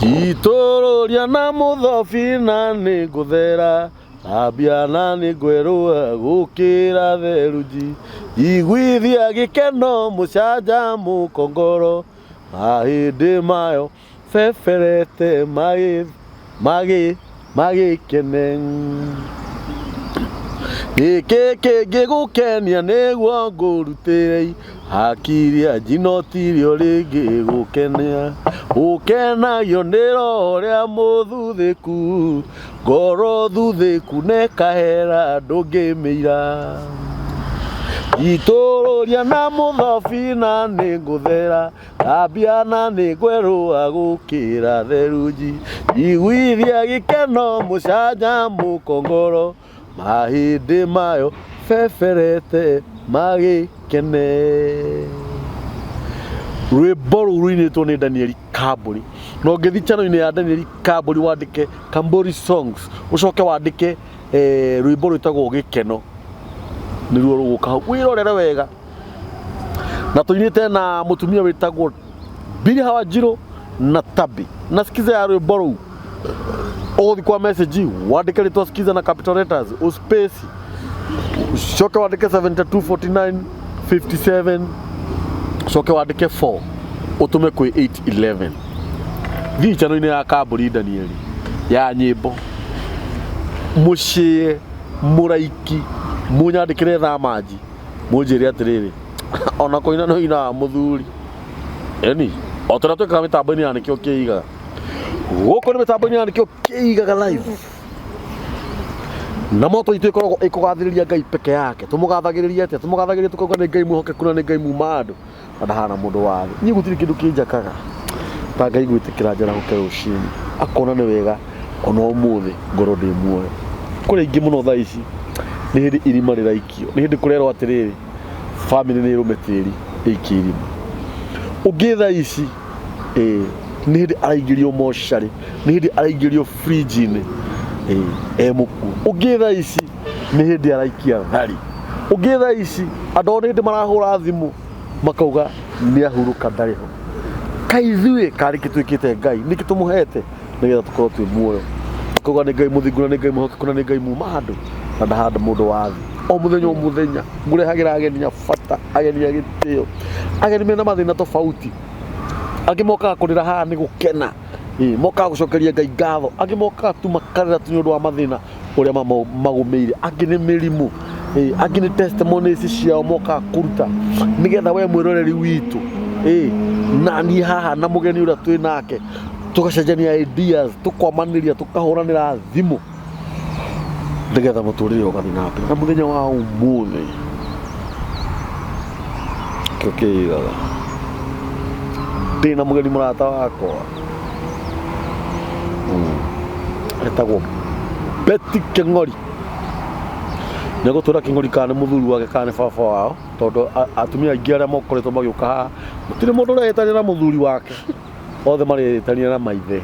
Njitũrũria na mũthobi na nĩ ngũthera, thambia na nĩ ngwerũha gũkĩra therunji. Iguithia gĩkeno mũcanjamũko ngoro, mahĩndĩ mayo beberete magĩ magĩ magĩkene. Gĩkĩ kĩngĩgũkenia nĩguo ngũrutĩre hakiria njino tirio rĩngĩ gũkenia. Ũkenagio nĩ roho ũrĩa mũthuthĩku, ngoro thuthĩku nekahera ndũngĩmĩira. Itũrũria na mũthobi na nĩngũthera, thambia na nĩngwerũha gũkĩra therunji. Iguithia gĩkeno mũcanjamũko ngoro, mahĩndĩ mayo beberete magĩkene. Rwĩmbo rũu rũinĩtwo nĩ Daniel Kambũri. Na ũngĩthiĩ channel-inĩ ya Daniel Kambũri wandĩke Kambũri Songs, ũcoke wandĩke rwĩmbo rwĩtagwo Gĩkeno, nĩruo rũgũka hau. Wĩrorere wega. Na tũinĩte na mũtumia wĩtagwo Billy Wanjiru na Tabi. Na sikiza ya rwĩmbo rũu, ũgũthiĩ kwa message wandĩke rĩtwa sikiza na capital letters, ũspace, ũcoke wandĩke 7249 57, ũcoke wandĩke 4 ũtũme kwĩ 811. Thiĩ channel-inĩ ya Kambũri Danieli ya nyĩmbo, mũcĩe, mũraiki, mũnyandĩkĩre thamanji, mũnjĩre atĩrĩrĩ, ona kũina nĩ ũinaga mũthuri. Eni, o ta ũrĩa twĩkaga mĩtambo-inĩ ya Nĩkĩo Kĩigaga. Gũkũ nĩ mĩtambo-inĩ ya Nĩkĩo Kĩigaga live. Na moto itũ ĩkoragwo ĩkũgathĩrĩria Ngai peke yake. Tũmũgathagĩrĩria atĩa? Tũmũgathagĩrĩria tũkauga nĩ Ngai mwĩhokeku na nĩ Ngai muma andũ na ndahana mũndũ wa thĩ. Niĩ gũtirĩ kĩndũ kĩnjakaga ta Ngai gwĩtĩkĩra njarahũke rũcinĩ akona nĩ wega ona ũmũthĩ ngorwo ndĩ muoyo. Kũrĩ aingĩ mũno thaa ici nĩ hĩndĩ irima rĩraikio, nĩ hĩndĩ kũrerwo atĩrĩrĩ, bamĩrĩ nĩ ĩrũme tĩri ĩikie irima. Ũngĩ thaa ici ĩĩ nĩ hĩndĩ araingĩrio mocarĩ, nĩ hĩndĩ araingĩrio fridge-inĩ ĩĩ e mũkuũ. Ũngĩ thaa ici nĩ hĩndĩ araikia thari. Ũngĩ thaa ici andũ ao nĩ hĩndĩ marahũra thimũ makauga nĩ ahurũka ndarĩ ho. Kaĩ ithuĩ karĩ kĩ twĩkĩte Ngai? Nĩkĩ tũmũhete nĩgetha tũkorwo twĩ muoyo? Tũkauga nĩ Ngai mũthingu na nĩ Ngai mwĩhokeku na nĩ Ngai muma andũ na ndahanda mũndũ wa thĩ. O mũthenya o mũthenya ngũrehagĩra ageni a bata, ageni a gĩtĩo, ageni mena mathĩna tofauti. Angĩ mokaga kũrĩra haha nĩ gũkena, ĩĩ mokaga gũcokeria Ngai ngatho, angĩ mokaga tu makarĩra tu nĩ ũndũ wa mathĩna ũrĩa magũmĩire, angĩ nĩ mĩrimũ, ĩĩ angĩ nĩ testimonies ciao mokaga kũruta nĩgetha we mwĩroreri witũ, ĩĩ na niĩ haha na mũgeni ũrĩa twĩ nake tũgacenjania ideas, tũkwamanĩria, tũkahũranĩra thimũ nĩgetha mũtũrĩre ũgathiĩ na mbere. Na mũthenya wa ũmũthĩ kĩo kĩigaga ndĩna mũgeni mũrata wakwa etagwo Betty Kĩng'ori. Nĩ egũtwĩra Kĩng'ori kana nĩ mũthuri wake kana nĩ baba wao, tondũ atumia aingĩ arĩa mokoretwo magĩũka haha gũtirĩ mũndũ ũreĩtania na mũthuri wake, othe mareĩtania na maithe.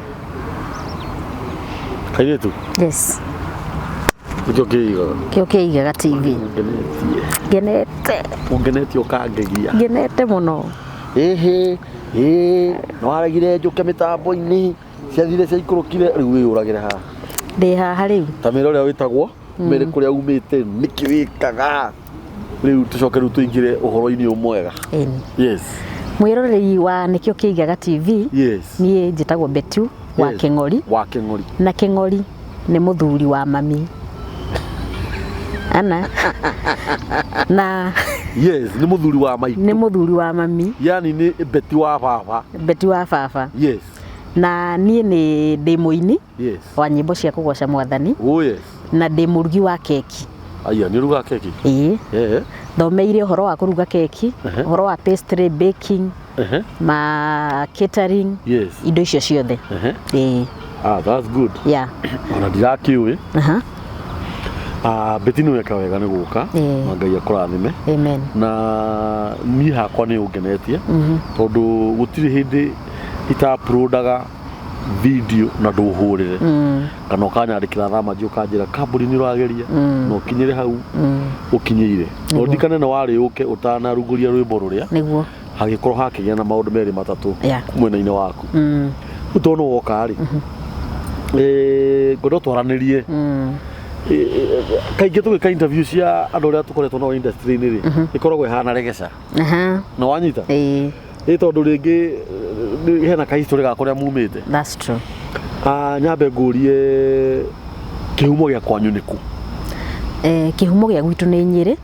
Kairĩtu. Yes. Nĩkĩo kĩigaga. Kĩo kĩigaga TV. Ũngenetie. Ngenete. Ũngenetie ũkangegia. Ngenete mũno. Ĩhĩ, ĩĩ, nĩ waregire njũke mĩtambo-inĩ, ciathire ciaikũrũkire, rĩu wĩyũragĩre haha. Ndĩ haha rĩu. Ta mĩra ũrĩa wĩtagwo, mĩre kũrĩa umĩte, nĩkĩ wĩkaga. Rĩu tũcoke rĩu tũingĩre ũhoro-inĩ ũyũ mwega. Ĩni. Yes. Mwĩroreri wa Nĩkĩo Kĩigaga TV. Yes. Niĩ njĩtagwo Betty wa Yes. Kĩng'ori. Wa Kĩng'ori. Na Kĩng'ori nĩ mũthuri wa mami. Ana. Na Yes, nĩ mũthuri wa maitũ. Nĩ mũthuri wa mami. Yani nĩ Betty wa baba. Betty wa baba. Yes. Na niĩ nĩ ndĩ mũini. Yes. Wa nyĩmbo cia kũgoca mwathani. Oh yes. Na ndĩ mũrugi wa keki. Aya, nĩ ũrugaga keki? Ĩĩ. Eh. Thomeire ũhoro wa kũruga keki, ũhoro wa pastry baking, ma catering, Yes. indo icio ciothe. Ĩĩ. Ah, that's good. Yeah. Ona ndirakĩũĩ. Aha. Ah, Betty nĩ weka wega nĩ gũka. Ĩĩ. Na Ngai akũrathime. Amen. Na niĩ hakwa nĩ ũngenetie tondũ gũtirĩ hĩndĩ ita uploadaga video na ndũhũrĩre kana ũkanyandĩkĩra thamanji ũkanjĩra kambuni nĩ ũrageria na ũkinyĩre hau ũkinyĩire. Na ũririkane nĩ warĩ ũke ũtanarugũria rwĩmbo rũrĩa Nĩguo. hagĩkorwo hakĩgĩa na maũndũ merĩ matatũ Yeah. mwena-inĩ waku. Rĩu tondũ nĩ woka rĩ, ngwenda twaranĩrie. Kaingĩ tũgĩka interview cia andũ arĩa tũkoretwo nao industry-inĩ rĩ, ĩkoragwo ĩhana regeca. Na wanyita? Ĩĩ. Ĩ tondũ rĩngĩ hena ka history ga kũrĩa mumĩte. That's true. Ah, nyambe ngũrie kĩhumo gĩa kwanyu nĩ kũ? Kĩhumo gĩa gwitũ nĩ Nyĩrĩ.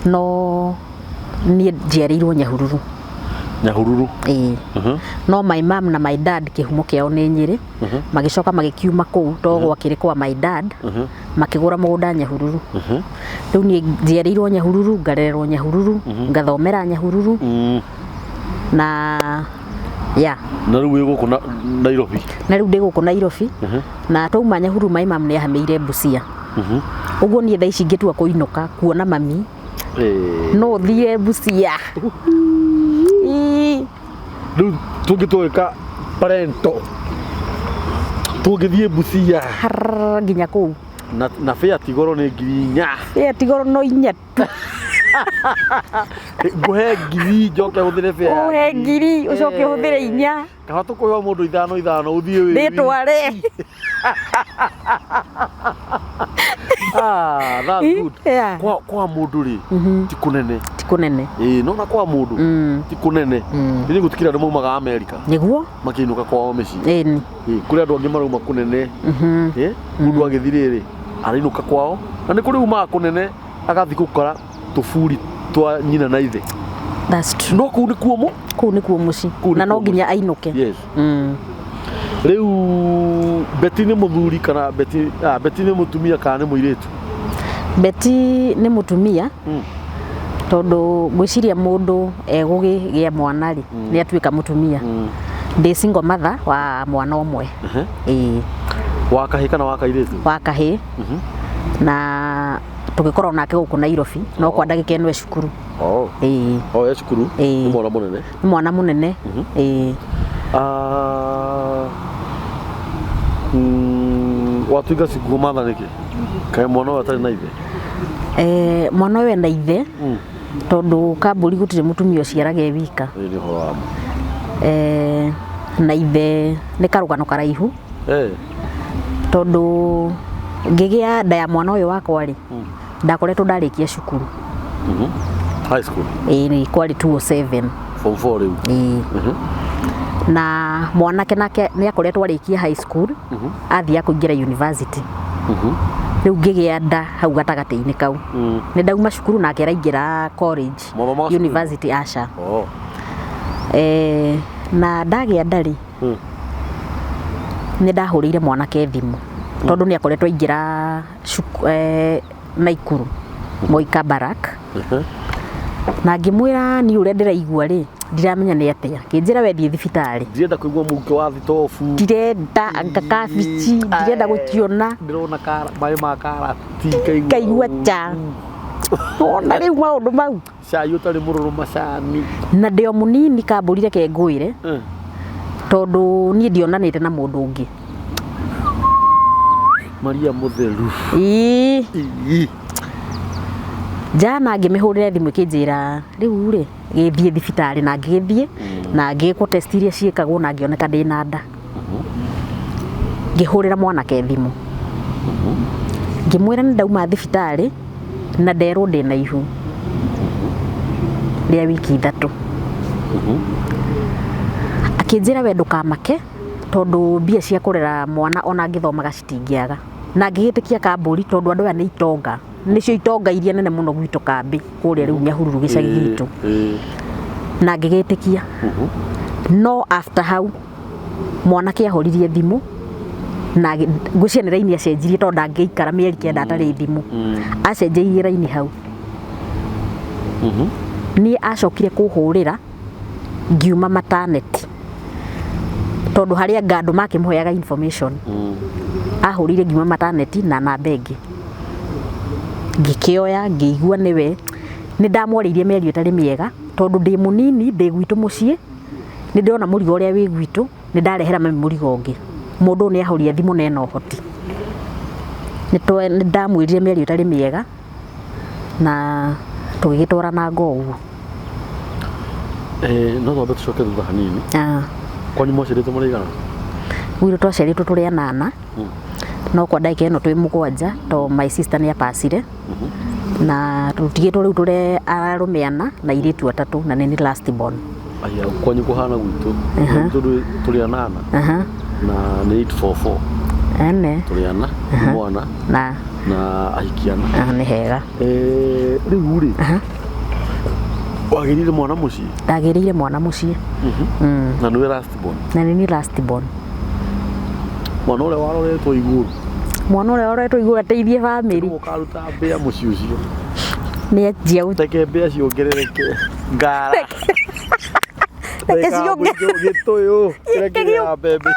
No niĩ njiarĩirwo Nyahururu. Nyahururu. Ĩĩ. No my mom na my dad kĩhumo kĩao nĩ Nyĩrĩ. Magĩcoka magĩkiuma kũu to gwakĩrĩ kwa my dad. Makĩgũra mũgũnda Nyahururu. Rĩu niĩ njiarĩirwo Nyahururu, ngarererwo Nyahururu, ngathomera Nyahururu. Na ya Na rĩu wĩ gũkũ Nairobi. Na rĩu ndĩ gũkũ Nairobi. Na twauma Nyahururu my mom nĩ ahamĩire Busia. Ũguo niĩ thaa ici ingĩtua kũinũka kuona mami no thiĩ Busia. Ii. Rĩu tũngĩtwĩka parento tũngĩthiĩ Busia. Harrrr, nginya kũu. Na fare ti goro nĩ 4,000. Fare ti goro no 4 tu. Ngũhe 1,000 njoke hũthĩre fare ya Ũhe 1,000 ũcoke ũhũthĩre 4. Kaba tũkũhe mũndũ 5 5 ũthiĩ wĩ Ndĩtware. Ah, that's good. Yeah. Kwa mũndũ rĩ, ti kũnene. Ti kũnene. Ĩĩ, nona kwa mũndũ ti kũnene. Nĩ gũtikĩrĩ andũ maumaga Amerika Nĩguo? makĩinũka kwao mĩciĩ. Ĩni. Ĩĩ, kũrĩ andũ angĩ marauma kũnene. Ĩ, mũndũ agĩthiĩ rĩrĩ arainũka kwao na nĩ kũrĩ umaga kũnene agathiĩ gũkora tũburi twa nyina na ithe. That's true. No kũu nĩkuo mũ? Kũu nĩkuo mũciĩ. Kũu Na no nĩkuo nginya mũciĩ. ainũke. Yes. Rĩu Betty nĩ mũthuri kana Betty, Betty nĩ mũtumia kana nĩ mũirĩtu? Betty nĩ mũtumia. Tondũ ngwĩciria mũndũ egũgĩgĩa mwana rĩ, nĩ atuĩka mũtumia. Ndĩ single mother wa mwana ũmwe. Ĩĩ. Wa kahĩĩ kana wa kairĩtu? Wa kahĩĩ. Na tũgĩkorwo nake gũkũ Nairobi, no kwa ndagĩka ĩno e cukuru. Ĩĩ. Oh, e cukuru? Ĩĩ. Nĩ mwana mũnene? Nĩ mwana mũnene. Ĩĩ. Watuĩka single mother nĩkĩ? Kaĩ mwana ũyũ atarĩ na ithe? Mwana ũyũ ena ithe, tondũ kambũri gũtirĩ mũtumia ũciaraga e wika. Ĩĩ, nĩ ũhoro wa ma. Na ithe nĩ karũgano karaihu. Tondũ ngĩgĩa nda ya mwana ũyũ wakwa rĩ, ndakoretwo ndarĩkia cukuru. High school? Ĩĩ, nĩ kwarĩ 207. Form 4 rĩu? Ĩĩ. Na mwanake nake nĩ akoretwo arĩkia high school, athiĩ kũingĩra university. Rĩu ngĩgĩa nda hau gatagatĩ-inĩ kau. Nĩ ndauma cukuru nake araingĩra college, Mathomaga cukuru? university aca. Na ndagĩa nda rĩ, nĩ ndahũrĩire mwanake thimũ tondũ nĩ akoretwo aingĩra Naikuru, Moi Kabarak. Na ngĩmwĩra niĩ ũrĩa ndĩraigua rĩ, ndiramenya nĩ atĩa. Ngĩnjĩra we thiĩ thibitarĩ. Ndirenda kũigua mũrukĩ wa thitobu. Ndirenda anga kabici, ndirenda gũciona. Ndĩrona maĩ ma karati, ngaigua Ngaigua nja. Wona rĩu maũndũ mau. Cai ũtarĩ mũrũrũ macani. Na ndĩ o mũnini kambũri reke ngwĩre. Tondũ niĩ ndionanĩte na mũndũ ũngĩ. Maria mũtheru. Ĩĩ. Ĩĩ. Jana ngĩmĩhũrĩra thimũ ĩkĩnjĩra rĩu rĩ gĩthiĩ thibitarĩ, na ngĩgĩthiĩ na ngĩkwo test iria ciĩkagwo na ngĩoneka ndĩna nda. Ngĩhũrĩra mwanake thimũ. Ngĩmwĩra nĩ ndauma thibitarĩ na nderwo ndĩna ihu rĩa wiki 3. Akĩnjĩra we ndũkamake tondũ mbia cia kũrera mwana ona ngĩthomaga citingĩaga. Na ngĩgĩtĩkia kambũri tondũ andũ aya nĩ itonga. Nĩcio itonga iria nene mũno gwitũ kambĩ kũrĩa rĩu Nyahururu gĩcagi gitũ. Na ngĩgĩtĩkia. No after hau mwanake ahoririe thimũ na ngwĩciria nĩ raini acenjirie tondũ ndangĩikara mĩeri 9 atarĩ thimũ. Acenjeirie raini hau. Niĩ acokire kũhũrĩra ngiuma maternity tondũ harĩa anga andũ makĩmũheaga information. Ahũrĩire ngiuma maternity na namba ĩngĩ. Ngĩkĩoya ngĩigua nĩwe. Nĩ ndamwarĩirie mĩario ĩtarĩ mĩega tondũ ndĩ mũnini, ndĩ gwitũ mũciĩ, nĩ ndĩrona mũrigo ũrĩa wĩ gwitũ, nĩ ndarehera mami mũrigo ũngĩ. Mũndũ ũyũ nĩ ahoria thimũ na ena ũhoti. Nĩ ndamwĩrire mĩario ĩtarĩ mĩega na tũgĩgĩtwarana ngo ũguo. No twambe tũcoke thutha hanini. Kwanyu mwaciarĩtwo mũrĩ aigana? Gwitũ twaciarĩtwo tũrĩ anana, no kwa ndagĩka ĩno twĩ mũgwanja to my sister nĩ apacire, na tũtigĩtwo rĩu tũrĩ arũme ana na airĩtu atatũ, na nĩ niĩ last born. Aya, kwanyu kũhana gwitũ. Gwitũ tũrĩ anana na nĩ 844. Ene. Tũrĩ ana, mwana na na ahiki ana. Ah, nĩ hega. Rĩu rĩ, wagĩrire mwana mũciĩ? Ndagĩrĩire mwana mũciĩ. Na nĩwe last born? Na nĩ niĩ last born. Mwana ũrĩa waroretwo igũrũ. Mwana ũrĩa waroretwo igũrũ ateithie bamĩrĩ. Nĩwe ũkaruta mbĩa mũciĩ ũcio. Nĩ anjia Reke mbĩa ciongerereke. Ngara. Reke ciongerereke. Gĩtũyũ. Kĩrĩa kĩrĩa mbembe.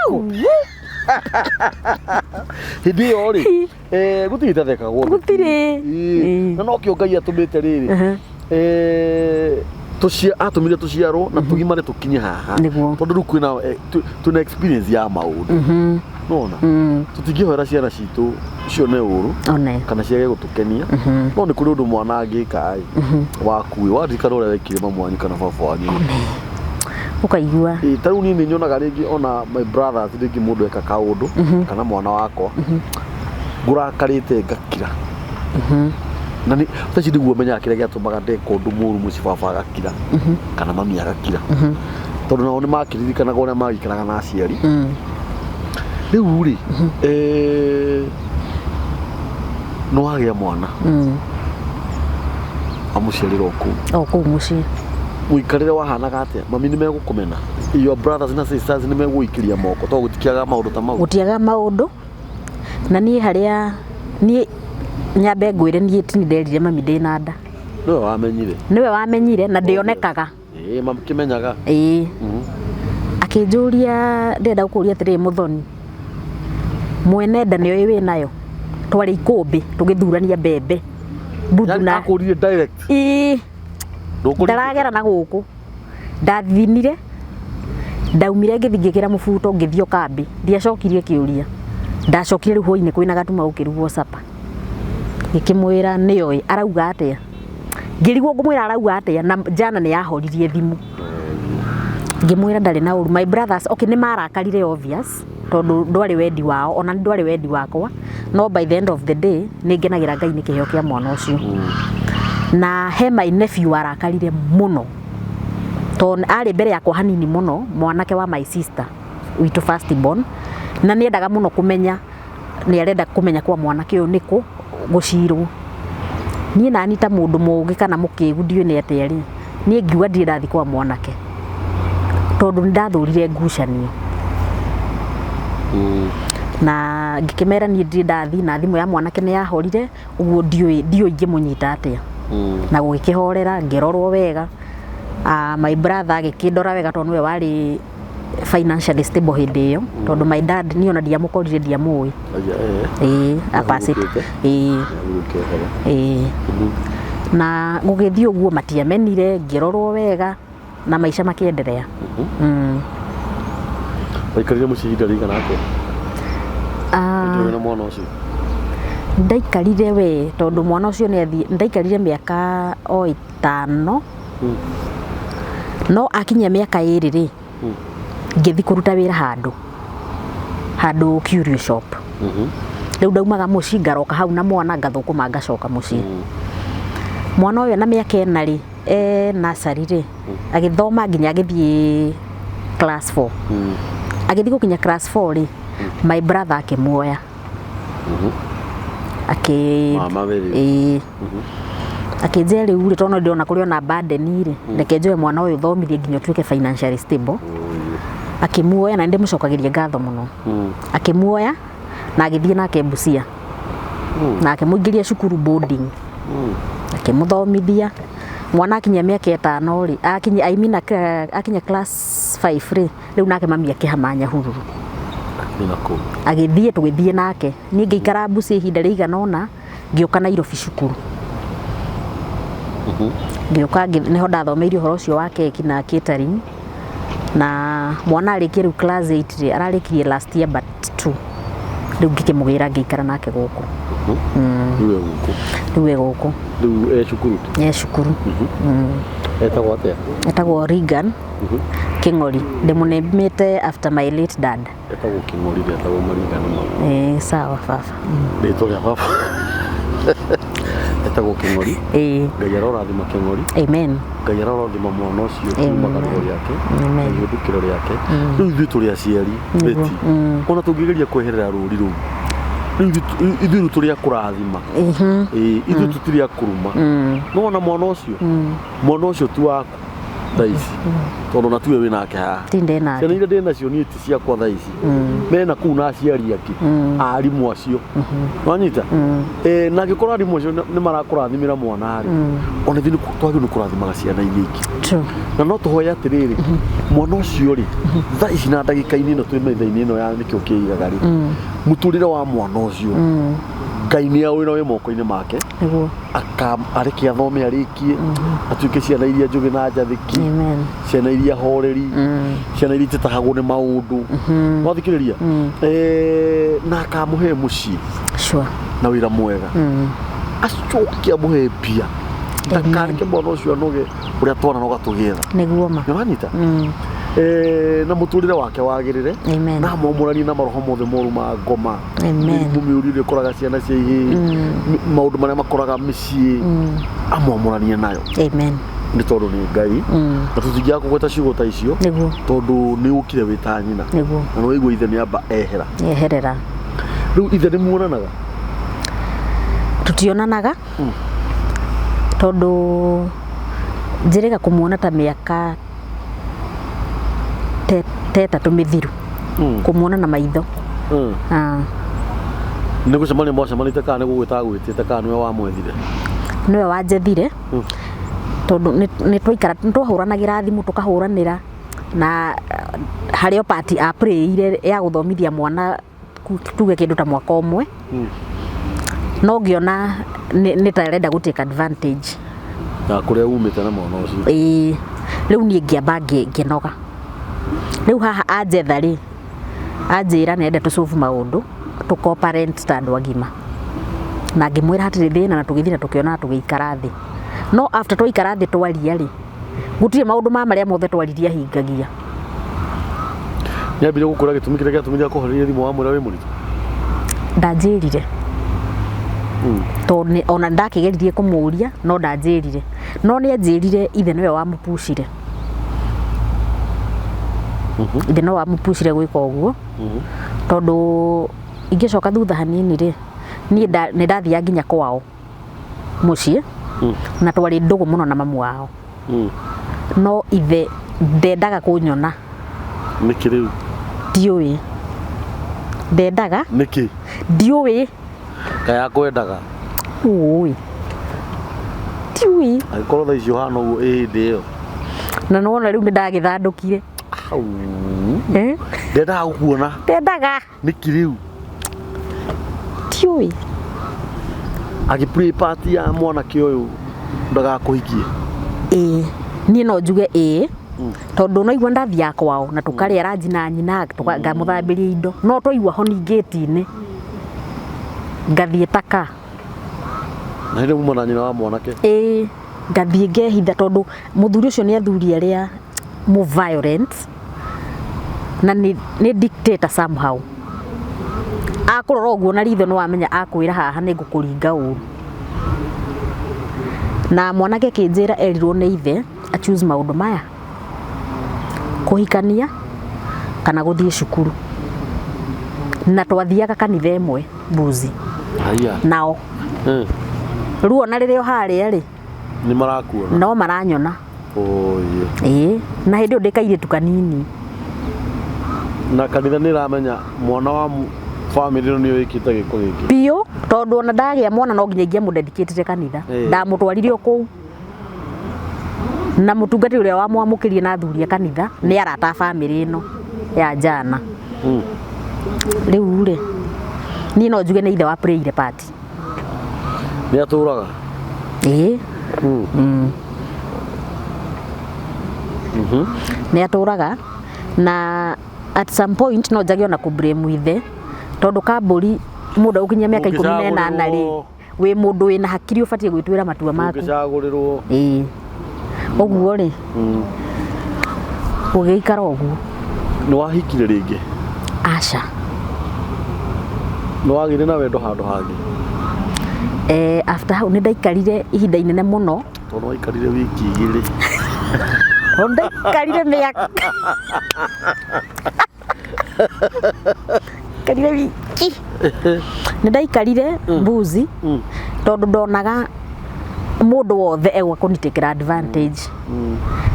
Hĩndĩ ĩyo rĩ, gũtirĩ itathekagwo. Gũtirĩ. Ĩĩ. Na nokĩo Ngai atũmĩte rĩrĩ. Atũmire tũciarwo na tũgimare tũkinye haha. Nĩguo. Tondũ rĩu kwĩna twĩna experience ya maũndũ. Nona tũtingĩhoera ciana citũ cione ũru One. kana ciage gũtũkenia, no nĩ kũrĩ ũndũ mwana angĩka ĩ waku ĩ waririkana ũrĩa wekire mamu wanyu kana baba wanyu. Ũkaigua. Ĩ, ta rĩu niĩ nĩ nyonaga rĩngĩ ona my brothers, rĩngĩ mũndũ eka kaũndũ kana mwana wakwa ngũrakarĩte ngakira, na nĩ thaa ici nĩguo menyaga kĩrĩa gĩatũmaga ndeka ũndũ mũru mũciĩ baba agakira kana mami agakira, tondũ nao nĩ makĩririkanaga ũrĩa magĩikaraga na aciari. Rĩu rĩ, nĩ wagĩa mwana, amũciarĩra o kũu? O kũu mũciĩ. Mũikarĩre wahanaga atĩa? Mami nĩ megũkũmena? Your brothers na sisters nĩ megũikĩria moko? Tondũ gũtikĩaga maũndũ ta mau. Gũtiaga maũndũ, na niĩ harĩa niĩ nyambe ngwĩre, niĩ tini nderire mami ndĩna nda. Nĩwe wamenyire? Nĩwe wamenyire na ndĩonekaga. Ĩĩ, makĩmenyaga. Ĩĩ. Akĩnjũria, ndĩrenda gũkũria atĩrĩrĩ, Mũthoni mwene nda nĩoĩ wĩ nayo? Twarĩ ikũmbĩ tũgĩthurania mbembe mbuthu. Yani na akũririe direct? Ĩĩ. Ndũkũringĩka? Ndaragera na gũkũ ndathinire, ndaumire ngĩthiĩ ngĩkĩra mũbuto, ngĩthiĩ o kambĩ, ndiacokirie kĩũria. Ndacokire rĩu hwainĩ kwĩna gatuma gũkĩrugwo capa, ngĩkĩmwĩra nĩoĩ arauga atĩa, ngĩrigwo ngũmwĩra arauga atĩa, na jana nĩ yahoririe thimũ, ngĩmwĩra ndarĩ na ũru. My brothers, okay, nĩ marakarire, obvious, tondũ ndwarĩ wendi wao, ona ndwarĩ wendi wakwa, no by the end of the day nĩ ngenagĩra Ngai nĩ kĩheo kĩa mwana ũcio. Na he my nephew warakarire mũno, tondũ arĩ mbere yakwa hanini mũno, mwanake wa my sister witũ first born, na nĩ endaga mũno kũmenya, nĩ arenda kũmenya kwa mwanake ũyũ nĩkũ gũcirwo. Niĩ nani ta mũndũ mũũgĩ kana mũkĩgu, ndiũĩ nĩ atĩa rĩ, niĩ ngiuga ndirĩ ndathiĩ kwa mwanake tondũ nĩ ndathũrire ngucanio. Na ngĩkĩmera niĩ ndirĩ ndathiĩ, na thimũ ya mwanake nĩ yahorire ũguo, ndiũĩ ingĩmũnyita atĩa. Na gũgĩkĩhorera, ngĩrorwo wega. My brother agĩkĩndora wega tondũ nĩwe warĩ financially stable hĩndĩ ĩyo, tondũ my dad niĩ ona ndiamũkorire, ndiamũĩ. Aya, Ĩĩ, apacĩte. Nĩahurũkĩte? Ĩĩ. Nĩahurũke ũhoro. Ĩĩ. Na gũgĩthiĩ ũguo, matiamenire, ngĩrorwo wega na maica makĩenderea. Waikarire mũciĩ ihinda rĩigana atĩa? Ah, Hĩndĩ ĩyo wĩna mwana ũcio? Ndaikarire we, tondũ mwana ũcio nĩ athiĩ, ndaikarire mĩaka o 5. No akinyia mĩaka 2 rĩ, ngĩthiĩ kũruta wĩra handũ curio shop. Rĩu ndaumaga mũciĩ ngaroka hau na mwana, ngathũkũma, ngacoka mũciĩ. Mwana ũyũ na mĩaka 4 rĩ, e nursery rĩ, agĩthoma nginya agĩthiĩ class 4. Agĩthiĩ gũkinya class 4 rĩ, my brother akĩmuoya, akĩ Mama we rĩu. Ĩĩ, akĩnjĩra rĩu rĩ, tondũ ndĩrona kũrĩ ona burden rĩ, reke njoe mwana ũyũ thomithie nginya ũtuĩke financially stable. Akĩmuoya, na nĩndĩmũcokagĩria ngatho mũno. Akĩmuoya na agĩthiĩ nake Busia na akĩmũingĩria cukuru boarding, akĩmũthomithia. Mwana akinyia mĩaka 5 rĩ, akinyia, I mean, akinya class 5 rĩ, rĩu nake mami akĩhama Nyahururu. Nĩ nakũu. Agĩthiĩ, tũgĩthiĩ nake. Niĩ ngĩikara Busia ihinda rĩigana ũna, ngĩũka Nairobi cukuru. Ngĩũka nĩho ndathomeire ũhoro ũcio wa keki na catering, na mwana arĩkia rĩu class 8 rĩ, ararĩkirie last year but two, rĩu ngĩkĩmũgĩra, ngĩikara nake gũkũ. Rĩu e gũkũ? Rĩu e gũkũ. Rĩu e cukuru? E cukuru. Etagwo atĩa? Etagwo Regan Kĩng'ori, ndĩmũnĩmĩte after my late dad. Etagwo Kĩng'ori, ndetagwo Maringana ma. Ĩĩ sawa baba. Rĩtwa rĩa baba. Etagwo Kĩng'ori. Ĩĩ. Ngai arorathima Kĩng'ori. Amen. Ngai arorathima mwana ũcio kuma gatho rĩake Amen. na ihũndũkĩro rĩake. Rĩu ithuĩ tũrĩ aciari Betty, ona tũngĩgeria kweherera rũri rũu, rĩu ithuĩ rĩu tũrĩ a kũrathima. Ĩĩ, ithuĩ tũtirĩ a kũruma. No ona mwana ũcio, mwana ũcio ti waku thaa ici, tondũ ona tiwe wĩ nake haha. Tinde nake. Ciana iria ndĩ nacio niĩ ti ciakwa thaa ici, mena kũu na aciari angĩ, arimũ acio, wanyita. Na angĩkorwo arimũ acio nĩ marakũrathimĩra mwana rĩ, ona ithuĩ twagĩrĩirwo nĩ kũrathimaga ciana iria ingĩ. True. Na no tũhoe atĩrĩrĩ, mwana ũcio rĩ, thaa ici na ndagĩka-inĩ ĩno twĩ metha-inĩ ĩno ya nĩkĩo kĩigaga rĩ, mũtũrĩre wa mwana ũcio Ngai nĩ aũĩ na wĩ moko-inĩ make. Nĩguo. Areke athome arĩkie, atuĩke ciana iria njũgĩ na njathĩki, Amen. ciana iria horeri, ciana iria itetahagwo nĩ maũndũ. Wathikĩrĩria? Na akamũhe mũciĩ Sure. na wĩra mwega, acoke amũhe mbia, ndakareke mwana ũcio anoge ũrĩa twananoga tũgĩetha. Nĩguo ma. Nĩwanyita? Na mũtũrĩre wake wagĩrĩre. Amen. Na amwamũranie na maroho mothe moru ma ngoma, Amen. mĩrimũ mĩũru ĩrĩa ĩkoraga ciana cia ihĩĩ, maũndũ marĩa makoraga mĩciĩ, amwamũranie nayo. Amen. Nĩ tondũ nĩ Ngai, na tũtingĩaga kũgweta ciugo ta icio, Nĩguo. tondũ nĩ ũkire wĩ ta nyina. Nĩguo. Na nĩ waigua ithe nĩ amba ehera. Eherera. Rĩu ithe nĩ muonanaga? Tutionanaga tondũ njĩrĩga kũmuona ta mĩaka ta ĩtatũ mĩthiru, kũmuona na maitho. Nĩ gũcemania mwacemanĩte kana nĩ gũgwĩta agwĩtĩte kana nĩwe wamwethire? Nĩwe wanjethire, tondũ nĩ twaikara nĩ twahũranagĩra thimũ, tũkahũranĩra, na harĩ o part aplayire ya gũthomithia mwana, tuge kĩndũ ta mwaka ũmwe, no ngĩona nĩ ta arenda gũ take advantage na kũrĩa umĩte na mwana ũcio. Ĩĩ, rĩu niĩ ngĩamba ngĩnoga. Rĩu haha anjetha rĩ, anjĩra nĩ arenda tũsolve maũndũ, tũ co-parent ta andũ agima, na ngĩmwĩra hatirĩ thĩna, na tũgĩthiĩ na tũkĩona na tũgĩikara thĩ. No after twaikara thĩ twaria rĩ, gũtirĩ maũndũ ma marĩa mothe twaririe ahingagia. Nĩ ambire gũkwĩra gĩtũmi kĩrĩa gĩatũmire akũhũrĩre thimũ wamwĩra wĩ mũritũ? Ndanjĩrire, tondũ ona ndakĩgeririe kũmũria no ndanjĩrire, no nĩ anjĩrire ithe nĩwe wamũpucire, ithe nĩwe wamũpucire gwĩka ũguo, tondũ ingĩcoka thutha hanini rĩ, niĩ nĩ ndathiaga nginya kwao mũciĩ, na twarĩ ndũgũ mũno na mamu wao, no ithe ndendaga kũnyona. Nĩkĩ rĩu? Ndiũĩ ndendaga. Nĩkĩ? Ndiũĩ. Kaĩ akwendaga? Ũĩ, ndiũĩ. Angĩkorwo thaa ici ũhana ũguo, ĩ hĩndĩ ĩyo? Na nĩwona rĩu nĩ ndagĩthandũkire. Au. Eh? Ndendaga gũkuona? Ndendaga. Nĩkĩ rĩu? Ndiũĩ. Agĩplay part ya mwanake ũyũ ndagakũhikie? Ĩĩ, niĩ no njuge ĩĩ, tondũ no igua ndathiaga kwao na tũkarĩa ranji na nyina, ngamũthambĩria indo, no twaigua honi ngĩti-inĩ ngathiĩ taka. Na hĩndĩ muma na nyina wa mwanake? Ĩĩ, ngathiĩ ngehitha, tondũ mũthuri ũcio nĩ athuri arĩa mũ violent na nĩ dictator somehow. Akũrora ũguo na ritho nĩ wamenya akwĩra haha nĩ ngũkũringa ũru. Na mwanake akĩnjĩra erirwo nĩ ithe a choose maũndũ maya, kũhikania kana gũthiĩ cukuru, na twathiaga kanitha ĩmwe Mbuzi. Haya. Nao rĩu ona rĩrĩa o harĩa rĩ, Nĩ marakuona? No maranyona. Oye. Ĩĩ, na hĩndĩ ĩyo ndĩ kairĩtu kanini. Na kanitha nĩ ĩramenya mwana wa famĩlĩ ĩno nĩyo ĩkĩte gĩko gĩkĩ? Biũ, tondũ ona ndagĩa mwana no nginya ingĩamũdedicatire kanitha. Ndamũtwarire o kũu na mũtungatĩri ũrĩa wamwamũkĩrie na athuri a kanitha nĩ arata a famĩlĩ ĩno ya njana. Rĩu rĩ, niĩ no njuge nĩ ithe wa playire part. Nĩ atũraga? Ĩĩ. Nĩ atũraga, na at some point no njage ona kũ blame ithe, tondũ kambũri mũndũ agũkinyia mĩaka 18 rĩ, Ũngĩcagũrĩrwo. wĩ mũndũ wĩna hakiri, ũbatiĩ gwĩtuĩra matua maku. Ũngĩcagũrĩrwo. Ĩĩ. Ũguo rĩ, gũgĩikara ũguo. Nĩ wahikire rĩngĩ? Aca. Nĩ wagĩire na wendo handũ hangĩ? After hau nĩ ndaikarire ihinda inene mũno. Tondũ waikarire wiki igĩrĩ. Tondũ ndaikarire mĩaka karire wiki nĩ ndaikarire mbuzi tondũ ndonaga mũndũ wothe egwa kũnitakĩra advantage.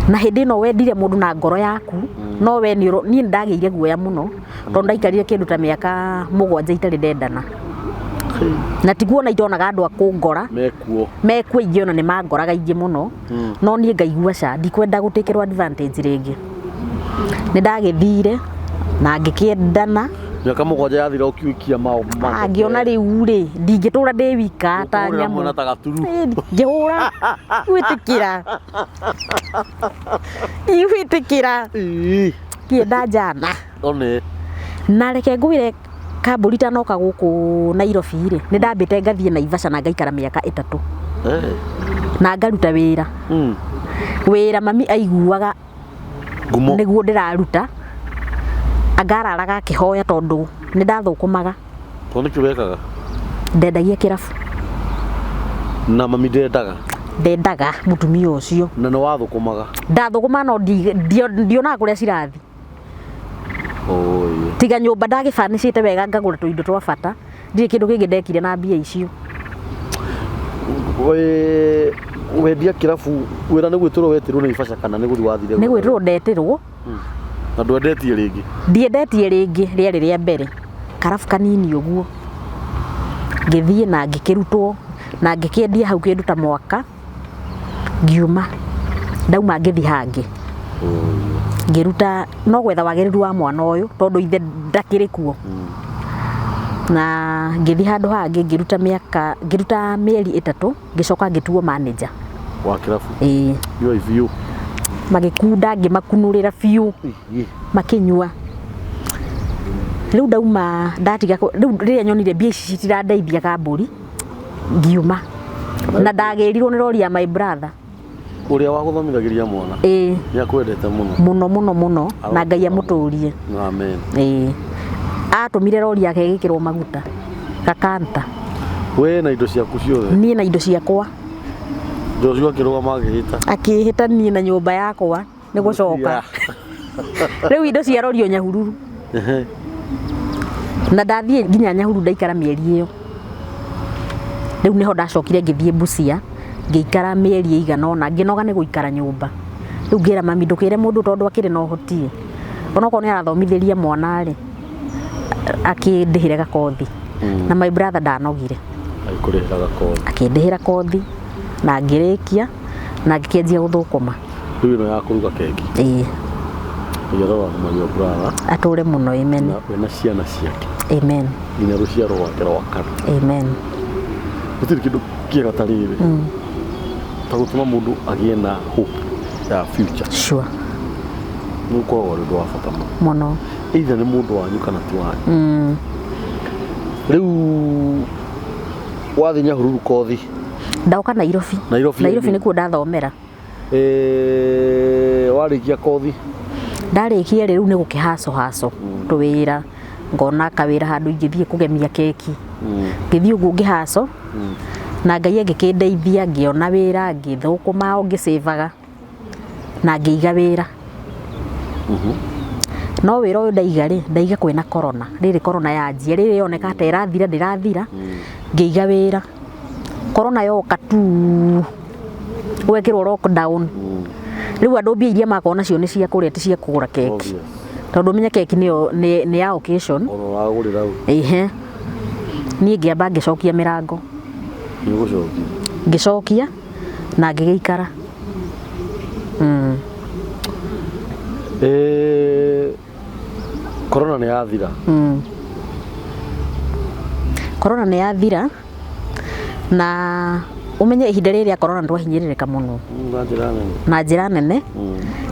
Na hĩndĩ ĩno wendire mũndũ na ngoro yaku, no we nĩ niĩ nĩ ndagĩire guoya mũno tondũ ndaikarire kĩndũ ta mĩaka 7 itarĩ ndendana, na tiguona itonaga andũ a kũngora. Mekuo. Mekuo ingĩ ona nĩ mangoraga ingĩ mũno, no niĩ ngaigua ca ndikwenda gũtĩkĩrwo advantage rĩngĩ. Nĩ ndagĩthire na ngĩkĩendana. Mĩaka 7 yathira ũkiũkia mao. Ngĩona rĩu rĩ ndingĩtũra ndĩ wika ta Ũkũhũrĩra nyamũ. mwena ta gaturu. Ngĩhũra gwĩtĩkĩra igwĩtĩkĩra kĩenda njana. One. Na reke ngwĩre kambũri tanoka gũkũ Nairobi rĩ, nĩ ndambĩte ngathiĩ Naivasha na ngaikara mĩaka 3. Na ngaruta wĩra. Wĩra mami aiguaga Ngumo. Nĩguo ndĩraruta. Angararaga akĩhoya tondũ nĩ ndathũkũmaga. Tondũ nĩkĩ wekaga? Ndendagia kĩrabu. Na mami ndendaga? Ndendaga mũtumia ũcio. Na nĩ wathũkũmaga? Ndathũkũma no ndionaga kũrĩa cirathi. Tiga nyũmba ndagĩbanicĩte wega ngagũra tũindo twa bata, ndirĩ kĩndũ kĩngĩ ndekire na mbia icio. Wendia kĩrabu wĩra nĩ gwĩtĩrwo wetirwo Naivasha kana nĩ gũthiĩ wathire? Nĩ gwĩtĩrwo ndetirwo. Na ndwendetie rĩngĩ? Ndiendetie rĩngĩ, rĩarĩ rĩa mbere. Karabu kanini ũguo. Ngĩthiĩ na ngĩkĩrutwo na ngĩkĩendia hau kĩndũ ta mwaka, ngiuma. Ndauma ngĩthiĩ hangĩ. Ngĩruta no gwetha wagĩrĩru wa mwana ũyũ tondũ ithe ndakĩrĩ kuo. Na ngĩthiĩ handũ hangĩ ngĩruta mĩaka, ngĩruta mĩeri 3, ngĩcoka ngĩtuo manager. Wa kĩrabu? Ĩĩ. Nyuai biũ. Magĩkunda ngĩmakunũrĩra biũ. Makĩnyua. Rĩu ndauma ndatiga rĩu rĩrĩa nyonire mbia ici citirandeithia kambũri, ngiuma. Na ndagĩrirwo nĩ rori ya my brother. Ũrĩa wagũthomithagĩria mwana? Ĩĩ. Nĩ akwendete mũno. Mũno mũno mũno, na Ngai amũtũrie. Amen. Ĩĩ. Atũmire rori yake ĩgĩkĩrwo maguta gakanta. We na indo ciaku ciothe? Niĩ na indo ciakwa. Joshua akĩrũgama akĩhĩta. Akĩhĩta niĩ na nyũmba yakwa nĩ gũcoka. Rĩu indo ciarorio Nyahururu. Na ndathiĩ nginya Nyahururu ndaikara mĩeri ĩyo. Rĩu nĩho ndacokire ngĩthiĩ Busia, ngĩikara mĩeri ĩigana ũna, ngĩnoga nĩ gũikara nyũmba. Rĩu ngĩra mami ndũkĩre mũndũ tondũ akĩrĩ na ũhoti. Onokorwo nĩ arathomithĩria mwana rĩ, akĩndĩhĩre gakothi. Na my brother ndanogire. Agĩkũrĩhĩra gakothi. Akĩndĩhĩra kothi na ngĩrĩkia na ngĩkĩanjia gũthũkũma. Rĩu ĩno ya kũruga keki. Ĩĩ. Nĩgetha my brother. Atũre mũno, amen. Na wĩna ciana ciake. Amen. Nginya rũciaro rwake rwa kana. Amen. Gũtirĩ kĩndũ kĩega ta rĩrĩ. Ta gũtũma mũndũ agĩe na hope ya future. Sure. Nĩ ũkoragwo ũrĩ ũndũ wa bata mũno. Mũno. Either nĩ mũndũ wanyu kana ti wanyu. Rĩu wathiĩ Nyahururu kothi? Ndoka Nairobi. Nairobi. Nairobi nĩkuo ndathomera. Warĩkia kothi? Ndarĩkia rĩu nĩ gũkĩhaco haco tũwĩra, ngona kawĩra handũ ingĩthiĩ kũgemia keki. Ngĩthiĩ ũguo ngĩhaco, na Ngai agĩkĩndeithia ngĩona wĩra, ngĩthũkũma o ngĩcĩvaga na ngĩiga wĩra. No wĩra ũyũ ndaiga rĩ, ndaiga kwĩna corona. Rĩrĩ corona yanjia, rĩrĩ yoneka ta ĩrathira ndĩrathira, ngĩiga wĩra. Corona yoka tu gwekĩrwo lockdown. Rĩu andũ mbia iria makorwo nacio nĩ cia kũrĩa ti cia kũgũra keki. Tondũ ũmenye keki nĩyo nĩ ya occasion. Ona ũragũrĩra ũ? Ĩhĩ. Niĩ ngĩamba ngĩcokia mĩrango. Nĩ ũgũcokia? Ngĩcokia na ngĩgĩikara. Corona nĩ yathira? Corona nĩ yathira na ũmenye ihinda rĩrĩa corona twahinyĩrĩrĩka mũno. Na njĩra nene. Na njĩra nene.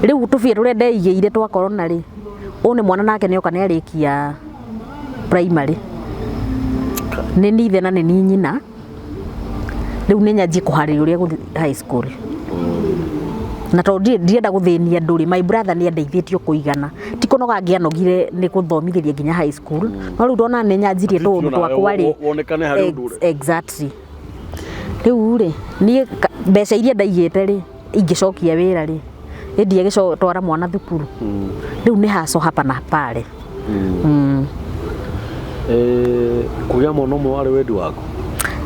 Rĩu tũbia tũrĩa ndeigĩire twa corona rĩ, ũyũ nĩ mwana nake nĩoka nĩarĩkia primary. Nĩ ni ithe na nĩ ni nyina. Rĩu nĩ nyanjie kũharĩria ũrĩa gũthiĩ high school. Na tondũ ndirenda gũthĩnia andũ rĩ, my brother nĩ andeithĩtie kũigana, ti kũnoga angĩanogire nĩ gũthomithĩria nginya high school, no rĩu ndona nĩ nyanjirie tũũndũ twakwa rĩ, wonekane harĩ ũndũ ũrĩa. Exactly. Rĩu rĩ, niĩ mbeca iria ndaigĩte rĩ, ingĩcokia wĩra rĩ, ĩndie gĩcotwara mwana thukuru. Rĩu nĩ haco hapa na pale. Kũgĩa mwana ũmwe warĩ wendi waku?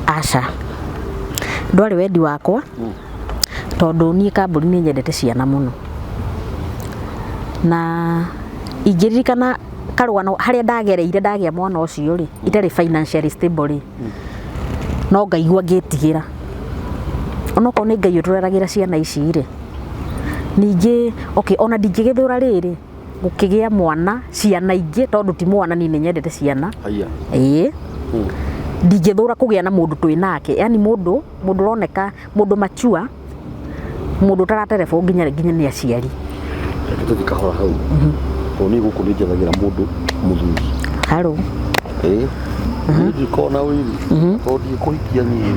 Aca, ndwarĩ wendi wakwa, tondũ niĩ kambuni nĩ nyendete ciana mũno, na ingĩririkana karũgano harĩa ndagereire ndagĩa mwana ũcio rĩ, itarĩ financially stable rĩ, no ngaigua ngĩtigĩra, onokorwo nĩ Ngai ũtũreragĩra ciana ici rĩ. Ningĩ okay, ona ndingĩgĩthũra rĩrĩ gũkĩgĩa mwana ciana ingĩ, tondũ ti mwana, niĩ nĩ nyendete ciana. Haya. Ĩĩ, ndingĩthũra kũgĩa na mũndũ twĩ nake, yani mũndũ ũroneka mũndũ machua, mũndũ ũtaraterebwo nginya nĩ aciari. Reke tũthiĩ kahora hau, tondũ niĩ gũkũ nĩ njethagĩra mũndũ mũthuri. Haro. Ĩĩ, niĩ ndikoragwo na ũiru, tondũ ndigĩkũhikia niĩ,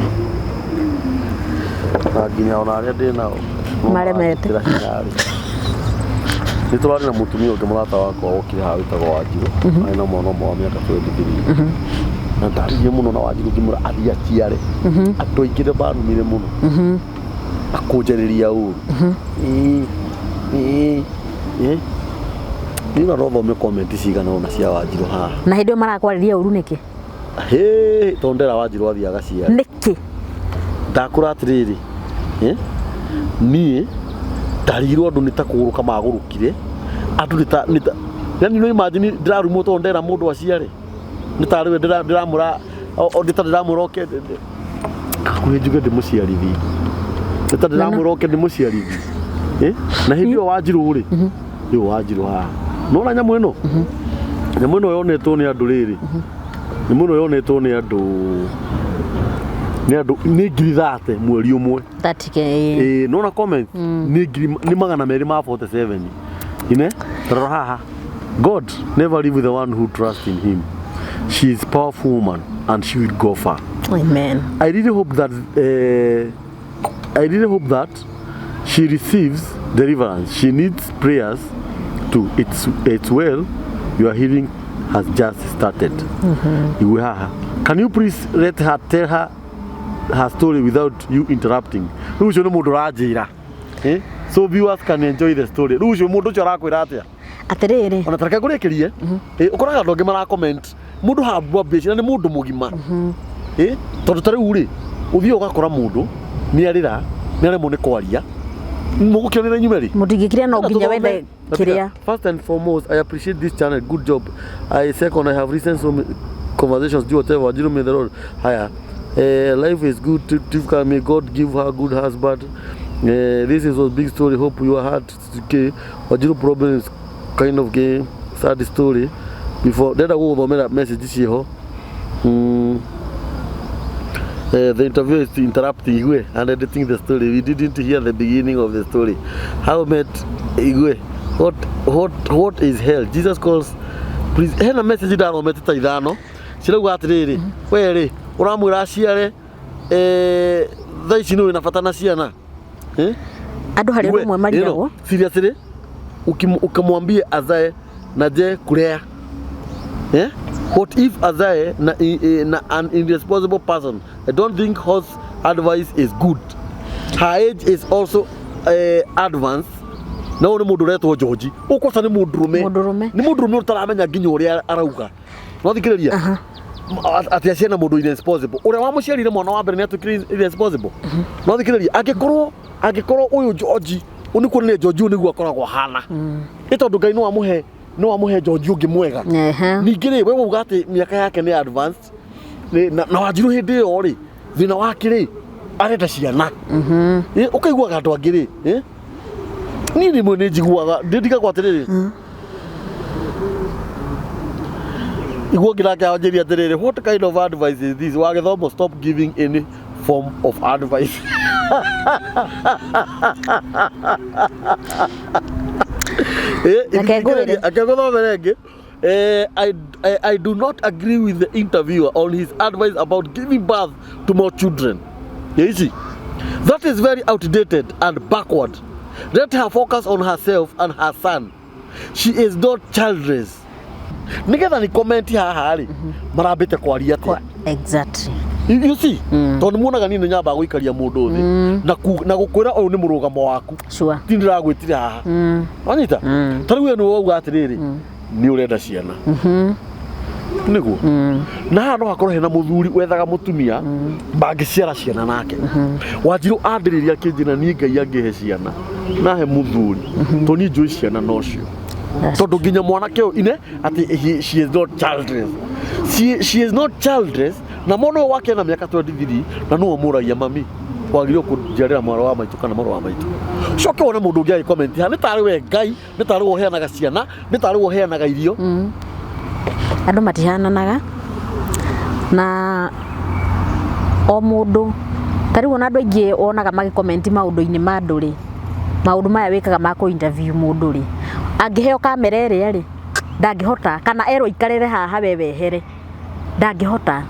na nginya ona arĩa ndĩ nao no Maremete. maranjĩkĩra hinya rĩ. Nĩ tũrarĩ na mũtumia ũngĩ, mũrata wakwa wokire haha wĩtagwo Wanjirũ, arĩ na mwana ũmwe wa mĩaka 23, na ndaririe mũno na Wanjirũ ngĩmwĩra athiĩ aciare. Andũ aingĩ nĩ marumire mũno akũnjarĩria ũru. Ĩĩ, ĩĩ, ĩĩ. Niĩ ona no thome comment cigana ũna cia Wanjirũ haha. Na hĩndĩ ĩyo marakwarĩria ũru nĩkĩ? Hĩ, tondũ ndera Wanjirũ athiĩ agaciara. Nĩkĩ? Ndakũra atĩrĩrĩ, niĩ ndarigirwo andũ nĩ ta kũgũrũka magũrũkire, andũ nĩ ta yani no imagine ndĩrarumwo tondũ ndera mũndũ aciare, nĩ tarĩ we ndĩramũra nĩ ta ndĩramũra oke hakuhĩ njuge ndĩmũciarithie, nĩ ta ndĩramũra oke ndĩmũciarithie. Na hĩndĩ ĩyo Wanjirũ rĩ, ĩyo Wanjirũ haha nona nyamũ ĩno yonetwo nĩ andũ rĩrĩ, nyamũ ĩno yonetwo nĩ andũ nĩ 30,000 mweri ũmwe. 30K? Ĩĩ, nona comment nĩ ngiri nĩ 247 ine. Tarora haha: "God never leave the one who trusts in him. She is powerful woman and she will go far." Amen. I really hope that she receives deliverance. She needs prayers too. It's well your healing has just started." Iwe haha: "Can you please let her tell her story without you interrupting?" Rĩu ũcio nĩ mũndũ ũranjĩra. Eh? So viewers can enjoy the story. Rĩu ũcio mũndũ ũcio arakwĩra atĩa? Atĩrĩrĩ. Ona tareke ngũrĩkĩrie. Ũkoraga andũ angĩ mara comment mũndũ hambua mbeca na nĩ mũndũ mũgima. Tondũ ta rĩu rĩ, ũthiĩ ũgakora mũndũ nĩ arĩra, nĩ aremwo nĩ kwaria. Mũgũkĩonera inyuĩ rĩ? Mũtingĩkĩrĩa, no nginya wethe kĩrĩa. First and foremost, I appreciate this channel. Good job. I second, I have listened so many conversations, do whatever. Wanjiru, may the Lord. Haya. Life is good. To may God give her good husband. This is a big story. Hope your heart is okay. Wanjiru problem is kind of game. Sad story. Before, ndenda gũgũthomera message ciĩho. The interview is interrupting Igwe and editing the story. We didn't hear the beginning of the story. How met Igwe? What is hell? Jesus calls. Please, hena message ndathomete ta ithano cirauga atiriri, we rĩ, ũramwĩra aciare, thaa ici nĩ wĩna bata na ciana, eh? Andũ harĩ ũndũ ũmwe marigagwo. Seriously, ukamwambie azae na je kulea, eh? What if azae na an irresponsible person? I don't think horse advice is good. Her age is also advanced. Na ũyũ nĩ mũndũ ũretwo George ũkwaca, nĩ mũndũrũme. Mũndũrũme. Nĩ mũndũrũme ũtaramenya nginya ũrĩa arauga, no thikĩrĩria atĩ aciana mũndũ irresponsible. Ũrĩa wamũciarire mwana wa mbere nĩ atuĩkire irresponsible. No thikĩrĩria, angĩkorwo ũyũ George nĩ kuonania George ũyũ nĩguo akoragwo ahana, ĩ tondũ Ngai no amũhe George ũngĩ mwega. Ningĩ rĩ, we wauga atĩ mĩaka yake nĩ advanced. Na Wanjiru hĩndĩ ĩyo rĩ, thĩna wake rĩ, arenda ciana. Ũkaiguaga andũ angĩ rĩ, niĩ rĩmwe nĩ njiguaga ndĩndigagwo atĩrĩrĩ, iguo nake anjĩria atĩrĩrĩ, "What kind of advice is this? Wagĩthomo, stop giving any form of advice." Reke ngwĩre. Reke ngũthomere ĩngĩ. I do not agree with the interviewer on his advice about giving birth to more children. You see, that is very outdated and backward. Let her focus on herself and her son. She is not childless. Nigetha ni comment haha rĩ, marambĩte kwaria atĩa? Exactly. You see, tondũ nĩ muonaga niĩ nĩ nyambaga gũikaria mũndũ thĩ na gũkwĩra ũyũ nĩ mũrũgamo waku, Sure. ti ndĩragwĩtire haha. Wanyita? Ta rĩu we nĩwe wauga atĩrĩrĩ, nĩ ũrenda ciana. Nĩguo. Na haha no hakorwo hena mũthuri wethaga mũtumia mangĩciara ciana nake. Wanjirũ ambĩrĩria akĩnjĩra niĩ Ngai angĩhe ciana nahe mũthuri, tondũ niĩ njũĩ ciana nocio. That's Tondũ nginya mwanake ũyũ ine atĩ she is not childless. She is not childless, na mwana ũyũ wake ena mĩaka 23 na nĩwe ũmũragia, mami, wagĩrĩirwo kũnjiarĩra mwana wa maitũ kana mwarĩ wa maitũ. Coke wone mũndũ ũngĩ agĩcomment haha, nĩ tarĩ we Ngai, nĩ tarĩ we ũheanaga ciana, nĩ tarĩ we ũheanaga irio. Andũ matihananaga na o mũndũ. Ta rĩu ona andũ aingĩ wonaga magĩcomment maũndũ-inĩ ma andũ rĩ, maũndũ maya wĩkaga ma kũ interview mũndũ rĩ, angĩheo kamera ĩrĩa rĩ, ndangĩhota, kana erwo aikarĩre haha we wehere, ndangĩhota.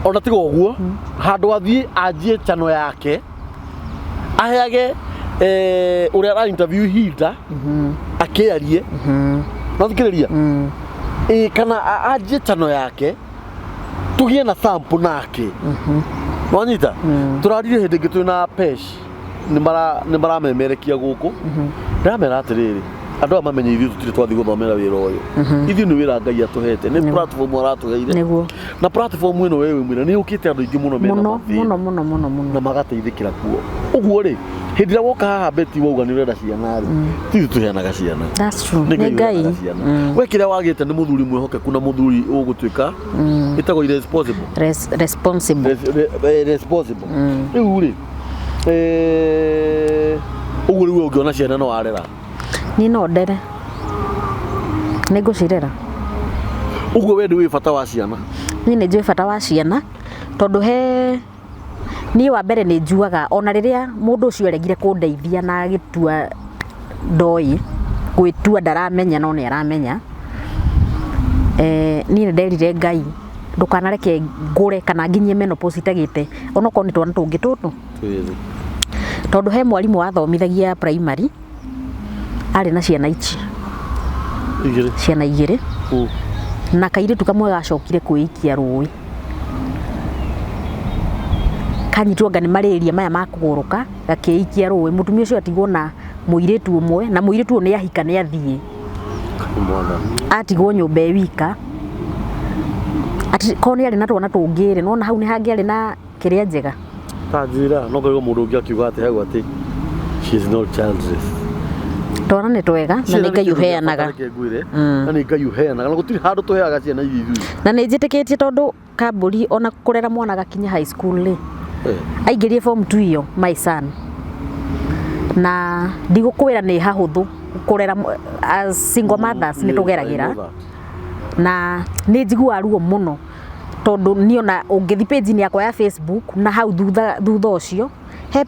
Ona tiga ũguo, handũ athiĩ anjie channel yake, aheage ũrĩa ara interview ihinda akĩarie, no thikĩrĩria, ĩ kana anjie channel yake tũgĩe na sample nake. Wanyita? Tũrarire hĩndĩ ĩngĩ twĩna Pesh, nĩ maramemerekia gũkũ, ndĩramera atĩrĩrĩ, andũ aya mamenye ithuĩ tũtirĩ twathiĩ gũthomera wĩra ũyũ, ithuĩ nĩ wĩra Ngai atũhete, nĩ platform aratũheire. Na platform ĩno wewe mwĩra nĩ yũkĩte andũ aingĩ mũno mena Mũno. mathĩna Mũno mũno mũno mũno. Na magateithĩkĩra kuo. Ũguo rĩ, hĩndĩ ĩrĩa woka haha Betty wauga nĩ ũrenda ciana rĩ, ti ithuĩ tũheanaga ciana. That's true. Nĩ Nĩ Ngai Ngai. ũheanaga ciana. We kĩrĩa wagĩte nĩ mũthuri mwĩhokeku na mũthuri ũgũtuĩka ĩtagwo irresponsible. Responsible. Responsible. Rĩu rĩ, ũguo rĩu we ũngĩona ciana no warera? Niĩ no ndere, nĩ ngũcirera. Ũguo we nĩ wĩ bata wa ciana? Niĩ nĩ njũĩ bata wa ciana, tondũ he niĩ wa mbere nĩ njuaga ona rĩrĩa mũndũ ũcio aregire kũndeithia na agĩtua ndoĩ gwĩtua ndaramenya, no nĩ aramenya. Niĩ nĩ nderire Ngai ndũkanareke ngũre kana nginyie menopause itagĩte onokorwo nĩ twana tũngĩ tũtũ, tondũ he mwarimũ wathomithagia primary arĩ na ciana ici. Igĩrĩ. Ciana igĩrĩ. Na kairĩtu kamwe gacokire kwĩikia rũĩ, kanyitwo anga nĩ malaria maya ma kũgũrũka, gakĩikia rũĩ. Mũtumia ũcio atigwo na mũirĩtu ũmwe, na mũirĩtu ũyũ nĩ ahika, nĩ athiĩ. Mwana. Atigwo nyũmba ĩ wika. Ati korwo nĩ arĩ na twana tũngĩ rĩ, nona hau nĩ hangĩarĩ na kĩrĩa njega. Ta njĩra no ngaigua mũndũ ũngĩ akiuga atĩ hau atĩ she is not childless. Twana nĩ twega na nĩ Ngai ũheanaga. Reke ngwĩre, na nĩ Ngai ũheanaga, na gũtirĩ handũ tũheaga ciana iria ithuĩ. Na nĩ njĩtĩkĩtie, tondũ kambũri ona kũrera mwana gakinya high school rĩ, aingĩrie form 2 iyo, my son, na ndigũkwĩra nĩ hahũthũ kũrera as single mothers nĩ Yes, I tũgeragĩra. know that. Na nĩ njiguaga ruo mũno, tondũ niĩ ona ũngĩthi page-inĩ yakwa ya Facebook na hau thutha, thutha ũcio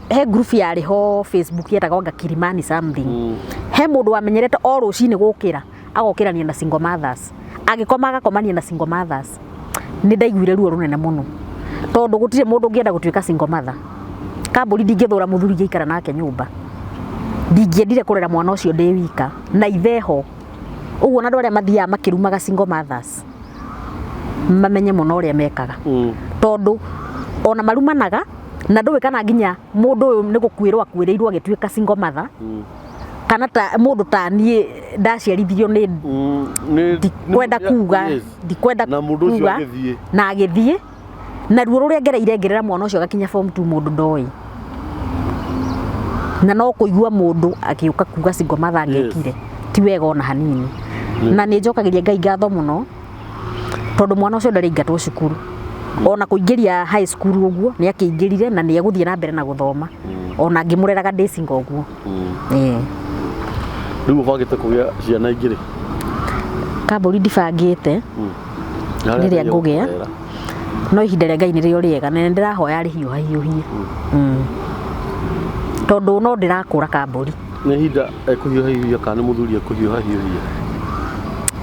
he group yarĩ ho Facebook yetagwo anga Kilimani something. He mũndũ wamenyerete o rũcinĩ gũkĩra agokĩrania na single mothers, agĩkoma agakomania na single mothers. Nĩ ndaiguire ruo rũnene mũno, tondũ gũtirĩ mũndũ ũngĩenda gũtuĩka single mother. Kambũri, ndingĩthũra mũthuri ingĩikara nake nyũmba, ndingĩendire kũrera mwana ũcio ndĩ wika na itheho ũguo. Na andũ arĩa mathiaga makĩrumaga single mothers mamenye mũno ũrĩa mekaga, tondũ ona marumanaga na ndũĩ kana nginya mũndũ ũyũ nĩ gũkuĩrwo akuĩrĩirwo agĩtuĩka single mother, kana ta mũndũ ta niĩ ndaciarithirio nĩ ndikwenda kuga. Ndikwenda Na mũndũ ũcio kuga. agĩthiĩ. Na agĩthiĩ na ruo rũrĩa ngereire ngerera mwana ũcio agakinya form 2, mũndũ ndoĩ, na no kũigua mũndũ agĩũka kuga single mother angĩkire ti wega ona hanini. Na nĩ njokagĩria Ngai ngatho mũno, tondũ mwana ũcio ndarĩ aingatwo cukuru, ona kũingĩria high school ũguo nĩ akĩingĩrire, na nĩ egũthiĩ na mbere na gũthoma ona ngĩmũreraga ndĩ single ũguo. Ĩĩ. Rĩu ũbangĩte kũgĩa ciana ingĩ rĩ? Kambũri, ndibangĩte. Harĩa Rĩrĩa Ngai ngũgĩa. egũkũrera. No ihinda rĩa Ngai nĩrĩo rĩega, na nĩ ndĩrahoya rĩhiũha hiũhie, tondũ no ndĩrakũra, kambũri. Nĩ ihinda ekũhiũha hiũhia kana nĩ mũthuri ekũhiũha hiũhia?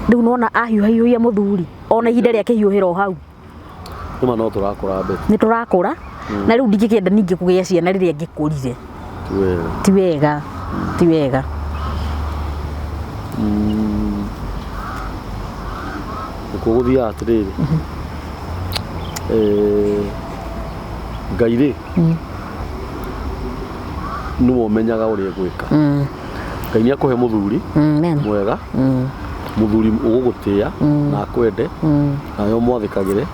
Rĩu nona ahiũha hiũhia mũthuri, ona ihinda rĩa kĩhiũhĩra o hau. Nĩma no tũrakũra, Betty. Nĩ tũrakũra, na rĩu ndingĩkĩenda ningĩ kũgĩa ciana rĩrĩa ngĩkũrire. Ti wega. Ti wega. Ti wega. Nĩkuo gũthiaga atĩrĩrĩ, Ngai rĩ, nĩwe ũmenyaga ũrĩa egwĩka. Ngai nĩ akũhe mũthuri Amen. mwega, mũthuri ũgũgũtĩa na akwende, nawe ũmwathĩkagĩre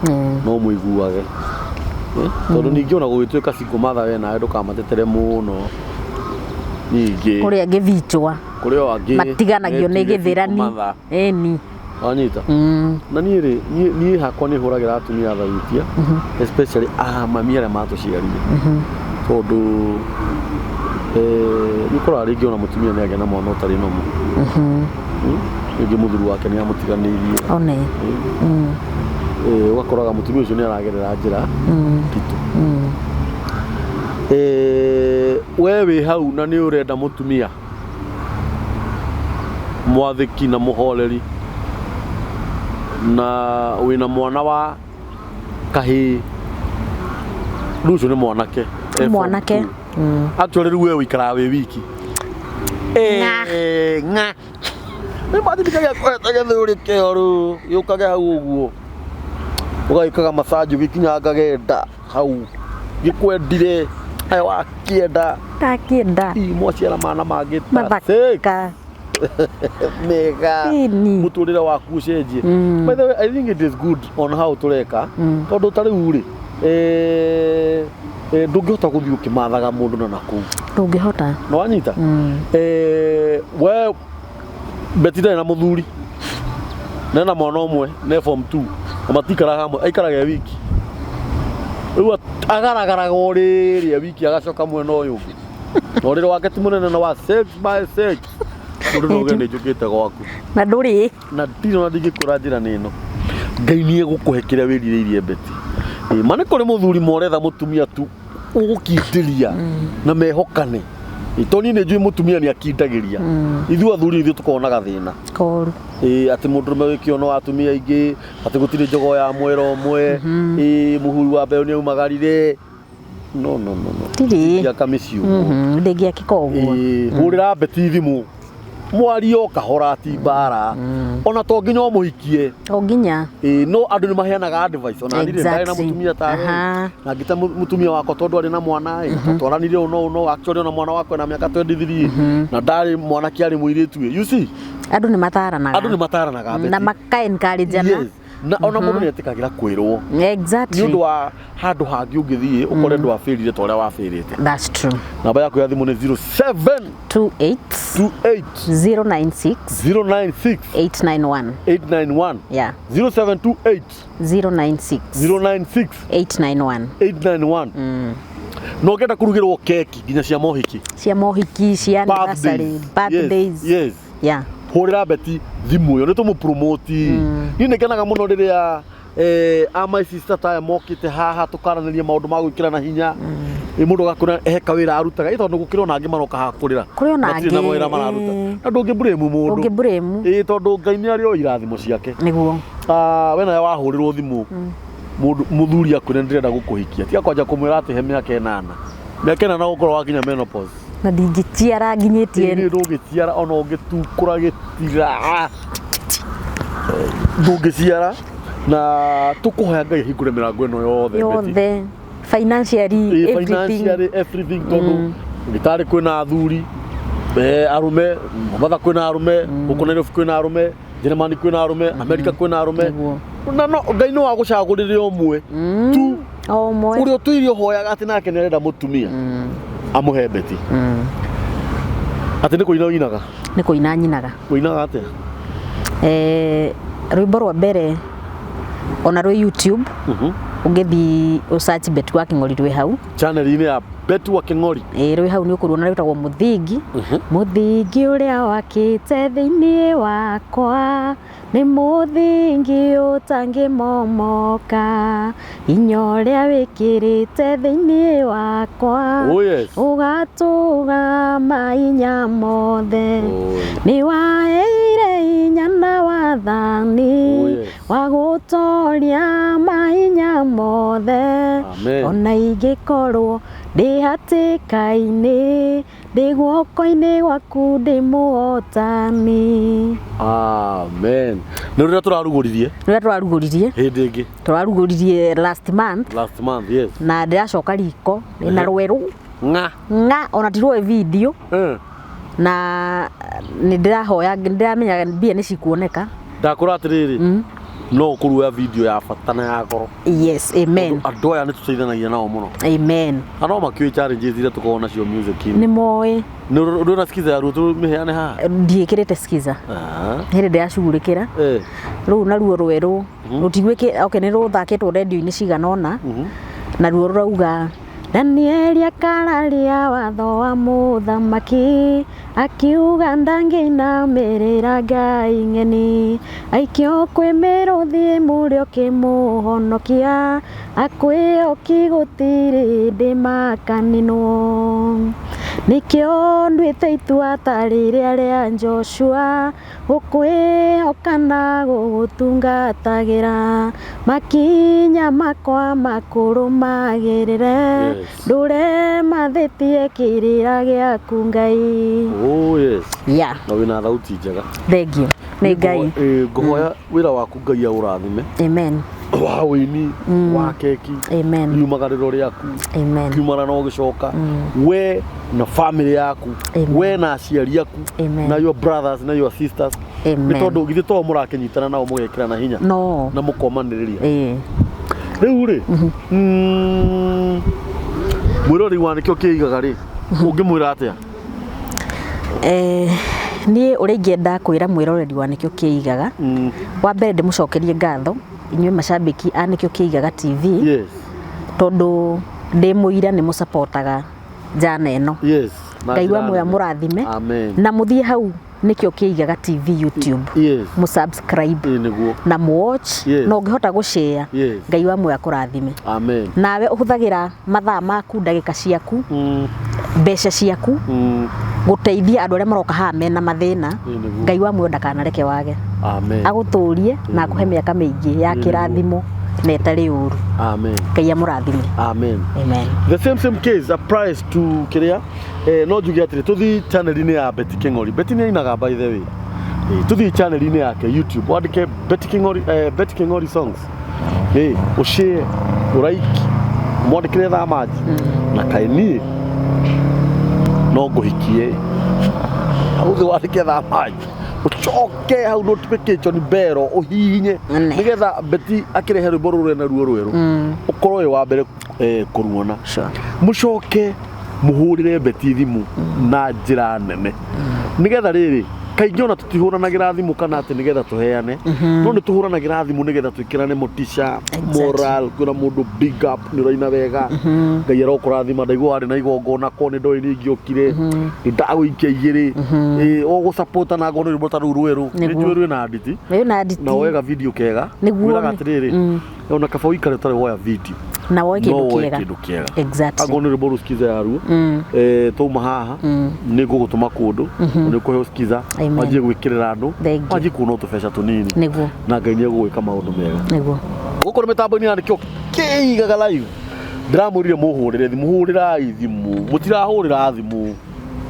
na ũmũiguage. Tondũ ningĩ ona gũgĩtuĩka single mother we nawe ndũkamatetere mũno ningĩ. Kũrĩ angĩ vichwa. Kũrĩ o angĩ Matiganagio nĩ metuire single gĩthĩrani. mother. Ĩni. Wanyita? Na niĩ rĩ, niĩ hakwa nĩ hũragĩra atumia tharutia, especially a mami arĩa matũciarire. Tondũ nĩ ũkoraga rĩngĩ ona mũtumia nĩ agĩa na mwana ũtarĩ nomo. Rĩngĩ mũthuri wake nĩ amũtiganĩirie. One. Ũgakoraga mũtumia ũcio nĩ aragerera njĩra nditũ. We wĩ hau na nĩ ũrenda mũtumia mwathĩki na mũhoreri na wĩna mwana wa kahĩĩ, rĩu ũcio nĩ mwanake, Nĩ mwanake. Actually rĩu we ũikaraga wĩ wiki. Ng'a nĩ mathirikagia kũhete gĩthũri kĩoru gĩũkage hau ũguo, ũgagĩkaga macanji ũgĩkinyangage nda hau gĩkwendire aya wakĩenda. Ndakĩenda. Mwaciara mana mangĩ ta six. Mathaka. Mega. Ĩni. Mũtũrĩre waku ũcenjie. By the way, I think it is good on how tũreka, tondũ ta rĩu rĩ, ndũngĩhota gũthiĩ ũkĩmathaga mũndũ na nakũu. Ndũngĩhota. Nĩ wanyita? We Betty ndarĩ na mũthuri, nena mwana ũmwe ne form 2, na matikaraga hamwe, aikaraga e wiki. Rĩu agaragaraga o rĩrĩ e wiki, agacoka mwena ũyũ ũngĩ, na ũrĩrĩ wake ti mũnene, na wa 6 by 6. Mũndũ no uge nĩ njũkĩte gwaku. Na ndũrĩ. Na ndirĩ ona ndingĩkwĩra njĩra nĩ ĩno. Ngai nĩ egũkũhe kĩrĩa wĩrirĩirie, Betty. Ma nĩ kũrĩ mũthuri moretha mũtumia tu ũgũkindĩria na mehokane. Tondũ niĩ nĩ njũĩ mũtumia nĩ akindagĩria, ithuĩ athuri ithuĩ tũkoragwo na gathĩna. Koru. Atĩ mũndũrũme wĩ kĩono wa atumia aingĩ, atĩ gũtirĩ njogoo ya mwera ũmwe, mũhuri wa mbeũ nĩ aumagarire. No, no, no, no. Tirĩ. Ndingĩaka mĩciĩ ũguo. Ndĩngĩakĩka ũguo. Hũrĩra Betty thimũ, mwarie o kahora, ti mbara, ona to nginya ũmũhikie. O nginya. No andũ nĩ maheanaga advice. Ona niĩ ndarĩ na mũtumia tawe, na ngĩte mũtumia wakwa tondũ arĩ na mwana ĩ, twaranire ũũ no ũũ no actually ona mwana wakwa ena mĩaka 23 na ndarĩ mwanake, arĩ mũirĩtu ĩ. You see? Andũ nĩ mataranaga. Andũ nĩ mataranaga, Betty. Na maka encourage-ana. Yes. Na ona mũndũ nĩ etĩkagĩra kwĩrwo nĩ ũndũ wa handũ hangĩ ũngĩthiĩ ũkore ndwabĩrire ta ũrĩa wabĩrĩte. That's true. Namba yaku ya thimũ nĩ 07 28 28 096 096 891. 891. Yeah. 0728 096 096 891. 891. Na ũngĩenda kũrugĩrwo keki nginya cia mohiki, Cia mohiki, cia anniversary, birthdays. Yes. Yeah. Hũrĩra Betty thimũ ĩyo, nĩ tũmũpromote. Niĩ nĩ ngenaga mũno rĩrĩa a my sister taya mokĩte haha tũkaranĩria maũndũ ma gwĩkĩra na hinya. Mũndũ agakũra he kawĩra arutaga, tondũ gũkĩrĩ ona angĩ maroka haha kũrĩra. Kũrĩ ona Matirĩ na angĩ, mawĩra mararuta. Na ndũngĩ blame mũndũ. Ndũngĩ blame. Tondũ Ngai nĩ arĩ o irathimo ciake. Nĩguo. Ah, we nawe wahũrĩrwo thimũ, mũndũ mũthuri akwĩre ndĩrenda gũkũhikia, tiga kwanja kũmwĩra atĩ he mĩaka 8, mĩaka 8 ũkorwo wakinya menopause. Na ndingĩciara nginyĩtie. Ĩĩ, ndũngĩciara ona ũngĩtukũra gĩtira ndũngĩciara, na tũkũhoya Ngai ahingũre mĩrango ĩno yothe, Betty. Yothe. Financially, everything. Financially, everything, tondũ gĩtarĩ kwĩna athuri, arũme Mombatha kwĩna arũme, gũkũ Nairobi kwĩna arũme, Jeremani kwĩna arũme, Amerika kwĩna arũme. Nĩguo. Na no Ngai no agũcagũrĩre ũmwe tu O ũmwe. ũrĩa ũtũire ũhoyaga atĩ nake nĩ arenda mũtumia, amũhe Betty. Atĩ nĩ kũina ũinaga? Nĩ kũina nyinaga. Ũinaga atĩa? Rwĩmbo rwa mbere ona rwĩ YouTube. Ũngĩthiĩ ũsearch Betty wa Kĩng'ori rwĩ hau. Channel-inĩ ya Betty wa Kĩng'ori. Ĩĩ, rwĩ hau, nĩ ũkũruona, rwĩtagwo Mũthingi. Mũthingi ũrĩa wakĩte thĩinĩ wakwa nĩ mũthingi ũtangĩmomoka, hinya ũrĩa wĩkĩrĩte thĩinĩ wakwa Oh, yes. ũgatũga mahinya mothe. Oh. Nĩ waheire hinya na wathani Oh, yes. wa gũtoria mahinya mothe. Amen. Ona ingĩkorwo ndĩ hatĩka-inĩ, Ndĩ guoko-inĩ gwaku ndĩ mũhotani. Amen. Nĩ rũrĩa tũrarugũririe. Rũrĩa tũrarugũririe. Hĩndĩ ĩngĩ. Tũrarugũririe last month. Last month, yes. Na ndĩracoka riko na rwerũ. Ng'a. Ng'a ona ti rũĩ video. Na nĩ ndĩrahoya nĩ ndĩramenya mbia nĩ cikuoneka. Ndakũra atĩrĩrĩ. No ũkũruoya video ya bata na ya goro. Yes, amen. Andũ aya nĩ tũteithanagia nao mũno. Amen. Na no makĩũĩ challenges iria tũkoragwo nacio music-inĩ. Nĩ moĩ. Nĩ ũrĩ skiza ya ruo tũmĩheane haha? Ndiĩkĩrĩte skiza. Hĩndĩ ndĩracugurĩkĩra. Rũu naruo rwerũ rũtiguĩkĩ okay nĩ rũthakĩtwo redio-inĩ cigana ũna. Naruo rũrauga Danieli akararia watho wa mũthamaki akiuga ndangĩinamĩrĩra ngai ng'eni aikio kwĩ mĩrũthi ĩmũrĩ ũkĩmũhonokia akwĩhoki gũtirĩ hĩndĩ makaninwo nĩkĩo nduĩte itua ta rĩrĩa rĩa Joshua gũkwĩhoka na gũgũtungatagĩra makinya makwa makũrũmagĩrĩre ndũre mathĩtie kĩrĩra gĩaku Ngai. Oh yes. Yeah. Na wĩna thauti njega. Thank you. Nĩ Ngai. Ngũhoya wĩra waku Ngai aũrathime. Amen. Wa wĩini, wa keki. Amen. Riumagarĩro rĩaku. Amen. Kiumana na ũgĩcoka. We na family yaku. We na aciari aku. Amen. Na your brothers na your sisters. Amen. Nĩ tondũ githĩ to mũrakĩnyitana nao mũgekĩra na hinya. No. Na mũkomanĩrĩria. Rĩu rĩ, mwĩroreri wa nĩkĩo kĩigaga rĩ, ũngĩmwĩra atĩa? Niĩ ũrĩa ingĩenda kwĩra mwĩroreri wa nĩkĩo kĩigaga, wa mbere ndĩmũcokerie ngatho inyuĩ macambĩki a nĩkĩo kĩigaga TV. Yes. Tondũ ndĩ mũira nĩ mũcapotaga njana ĩno. Yes. Ngai wa muoyo amũrathime. Amen. Na mũthiĩ hau nĩkĩo kĩigaga TV YouTube. Yes. Mũ subscribe. Nĩguo. Na mũ watch. Yes. Na ũngĩhota gũ share. Yes. Ngai wa muoyo akũrathime. Amen. Nawe ũhũthagĩra mathaa maku, ndagĩka ciaku, mbeca ciaku, gũteithia andũ arĩa maroka haha mena mathĩna. Ngai wa muoyo ndakanareke wage. Amen. Agũtũrie na akũhe mĩaka mĩingĩ ya kĩrathimo na ĩtarĩ ũru. Amen. Ngai amũrathime. Amen. Amen. The same case applies to kĩrĩa no njuge atĩrĩ tũthiĩ channel-inĩ ya Betty King'ori. Betty nĩ ainaga by the way. Tũthiĩ channel-inĩ yake YouTube wandĩke Betty King'ori, Betty King'ori songs. Ũshare, ũraiki, mwandĩkĩre thaa maji. Na kaĩ niĩ no ngũhikie. Hau thĩ wandĩke thaa maji. Ũcoke hau notification bell ũhihinye nĩgetha Betty akĩrehe rwĩmbo rũrũ rwĩna ruo rwerũ ũkorwo wĩ wa mbere kũruona. Mũcoke mũhũrĩre Betty thimũ na njĩra nene nĩgetha rĩrĩ kaingĩ ona tũtihũranagĩra thimũ kana atĩ nĩgetha tũheane no nĩ tũhũranagĩra thimũ nĩgetha twĩkĩrane motisha moral kwĩra mũndũ big up nĩ ũraina wega Ngai arokũrathima ndaigua warĩ na igongona ko nĩ ndoĩ nĩ ingĩokire nĩ ndagũikia igĩrĩ ũgũsapota na ngorwo nĩ rwĩmbo ta rũu rwerũ nĩ njũĩ rwĩna nditi na woe video kega wĩraga atĩrĩrĩ ona kaba ũikare ũtarĩ woya video na woe kĩndũ kĩega. Exactly. Angorwo nĩ rwĩmbo rũskiza yaruo twauma haha nĩ ngũgũtũma kũndũ nĩ ũkũheo skiza wanjie gwĩkĩrĩra andũ wanjie kuona tũbeca tũnini nĩguo na Ngai nĩ egũgwĩka maũndũ mega nĩguo. Gũkũ nĩ mĩtambo-inĩ ya nĩkĩo kĩigaga live ndĩramwĩrire mũhũrĩre thimũ hũrĩrai thimũ mũtirahũrĩra thimũ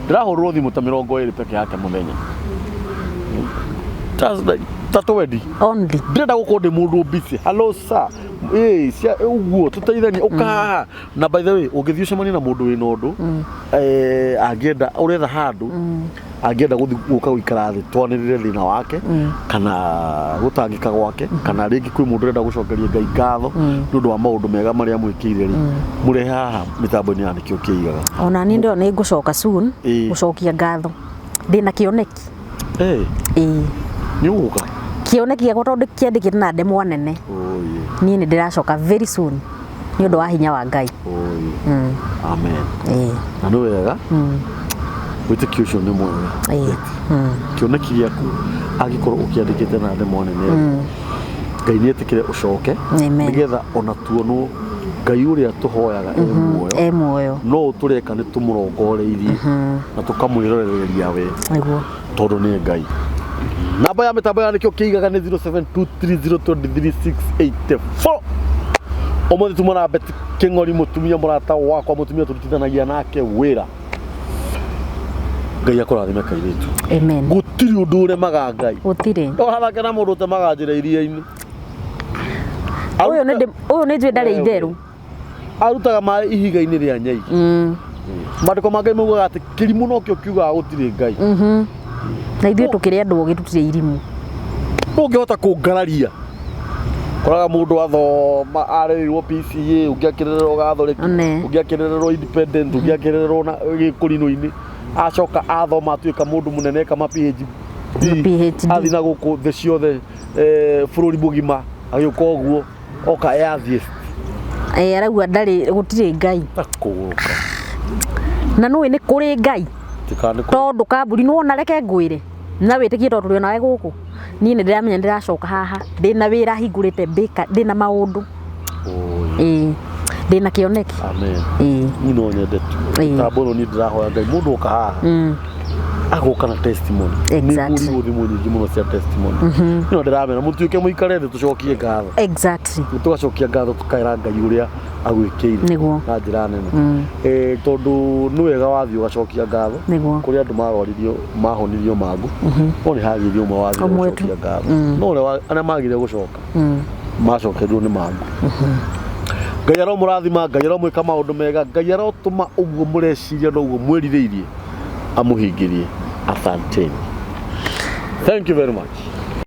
ndĩrahũrĩrwo thimũ ta 20 peke yake mũthenya ta 20 only ndĩrenda gũkorwo ndĩ mũndũ busy hello sir ũguo tũteithanie ũka haha na by the way ũngĩthiĩ ũcemanie na mũndũ wĩna ũndũ angĩenda ũretha handũ angĩenda gũthiĩ gũka gũikara thĩ twanĩrĩre thĩna wake kana gũtangĩka gwake kana rĩngĩ kwĩ mũndũ ũrenda gũcokeria Ngai ngatho nĩ ũndũ wa maũndũ mega marĩa amwĩkĩire rĩ mũrehe haha mĩtambo-inĩ ya nĩkĩo kĩigaga. Ona niĩ ndĩrona nĩ ngũcoka soon gũcokia ngatho ndĩna kĩoneki. Nĩ ũgũka? Kĩoneki gĩakwa tondũ kĩandĩkĩte na ndemwa nene. Niĩ nĩ ndĩracoka very soon nĩ ũndũ wa hinya wa Ngai. Amen. Na nĩ wega wĩtĩkio ũcio nĩ mwega. Kĩoneki gĩaku angĩkorwo ũkĩandĩkĩte na ndemwa nene Ngai nĩ etĩkĩre ũcoke nĩgetha ona tuonwo Ngai ũrĩa tũhoyaga e muoyo no ũtũreka nĩ tũmũrongoreirie na tũkamwĩrorereria we tondũ nĩ Ngai. Namba ya mĩtambo ya nĩkĩo kĩigaga nĩ 0723023684. Ũmũthĩ tuma na Betty King'ori mũtumia mũrata wakwa mũtumia tũrutithanagia nake wĩra. Ngai akũrathime kairĩtu. Amen. Gũtirĩ ũndũ ũremaga Ngai. Gũtirĩ. Ndũgathake na mũndũ ũtemaga njĩra iria-inĩ. Ũyũ nĩ ũyũ nĩ njũĩ ndarĩ itherũ. Arutaga maĩ ihiga-inĩ rĩa nyai. Maandĩko ma Ngai maugaga atĩ kĩrimũ nokĩo kiugaga gũtirĩ Ngai. Na ithuĩ tũkĩrĩ andũ ogĩ tũtirĩ irimũ. Ndũngĩhota kũngararia. Koraga mũndũ athoma arerirwo PCA, ũngĩ akĩrererwo Gathoreki, One. ũngĩ akĩrererwo Independent, ũngĩ akĩrererwo na gĩkũrinũ-inĩ. Acoka athoma atuĩka mũndũ mũnene eka ma PhD. PhD. Athiĩ na gũkũ thĩ ciothe bũrũri mũgima agĩũka ũguo oka atheist. Eh, arauga ndarĩ gũtirĩ Ngai. Akũgũrũka. Na nũĩ nĩ kũrĩ Ngai. Tikanĩ kũ. Tondũ kambuni nĩwona reke ngwĩre na wĩtĩkie tondũ tũrĩ onawe gũkũ niĩ nĩ ndĩramenya nĩ ndĩracoka haha ndĩna wĩra hingũrĩte baker ndĩna maũndũ. Oi. Ĩĩ ndĩna kĩoneki. Amen. Ĩĩ. Niĩ no nyende tu. Ĩĩ. Tambo ĩno niĩ ndĩrahoya Ngai mũndũ oka haha agoka na testimony. Exactly. Nĩ ngũrirwo thimũ nyingĩ mũno cia testimony. No ndĩramera mũtuĩke mũikare thĩ tũcokie ngatho. Exactly. Tũgacokia ngatho tũkaĩra Ngai ũrĩa agwĩkĩire Nĩguo. na njĩra nene. Tondũ nĩ wega wathiĩ ũgacokia ngatho. Nĩguo. Kũrĩ andũ marwaririo mahonirio mangũ. No nĩ hagĩrĩire ũmwe wathiĩ Ũmwe tu. gũcokia ngatho. No ũrĩa arĩa magire gũcoka macokerirwo nĩ mangũ. Ngai aromũrathima, Ngai aromwĩka maũndũ mega, Ngai arotũma ũguo mũreciria na ũguo mwĩrirĩirie amũhingĩrie. Asanteni. Thank you very much.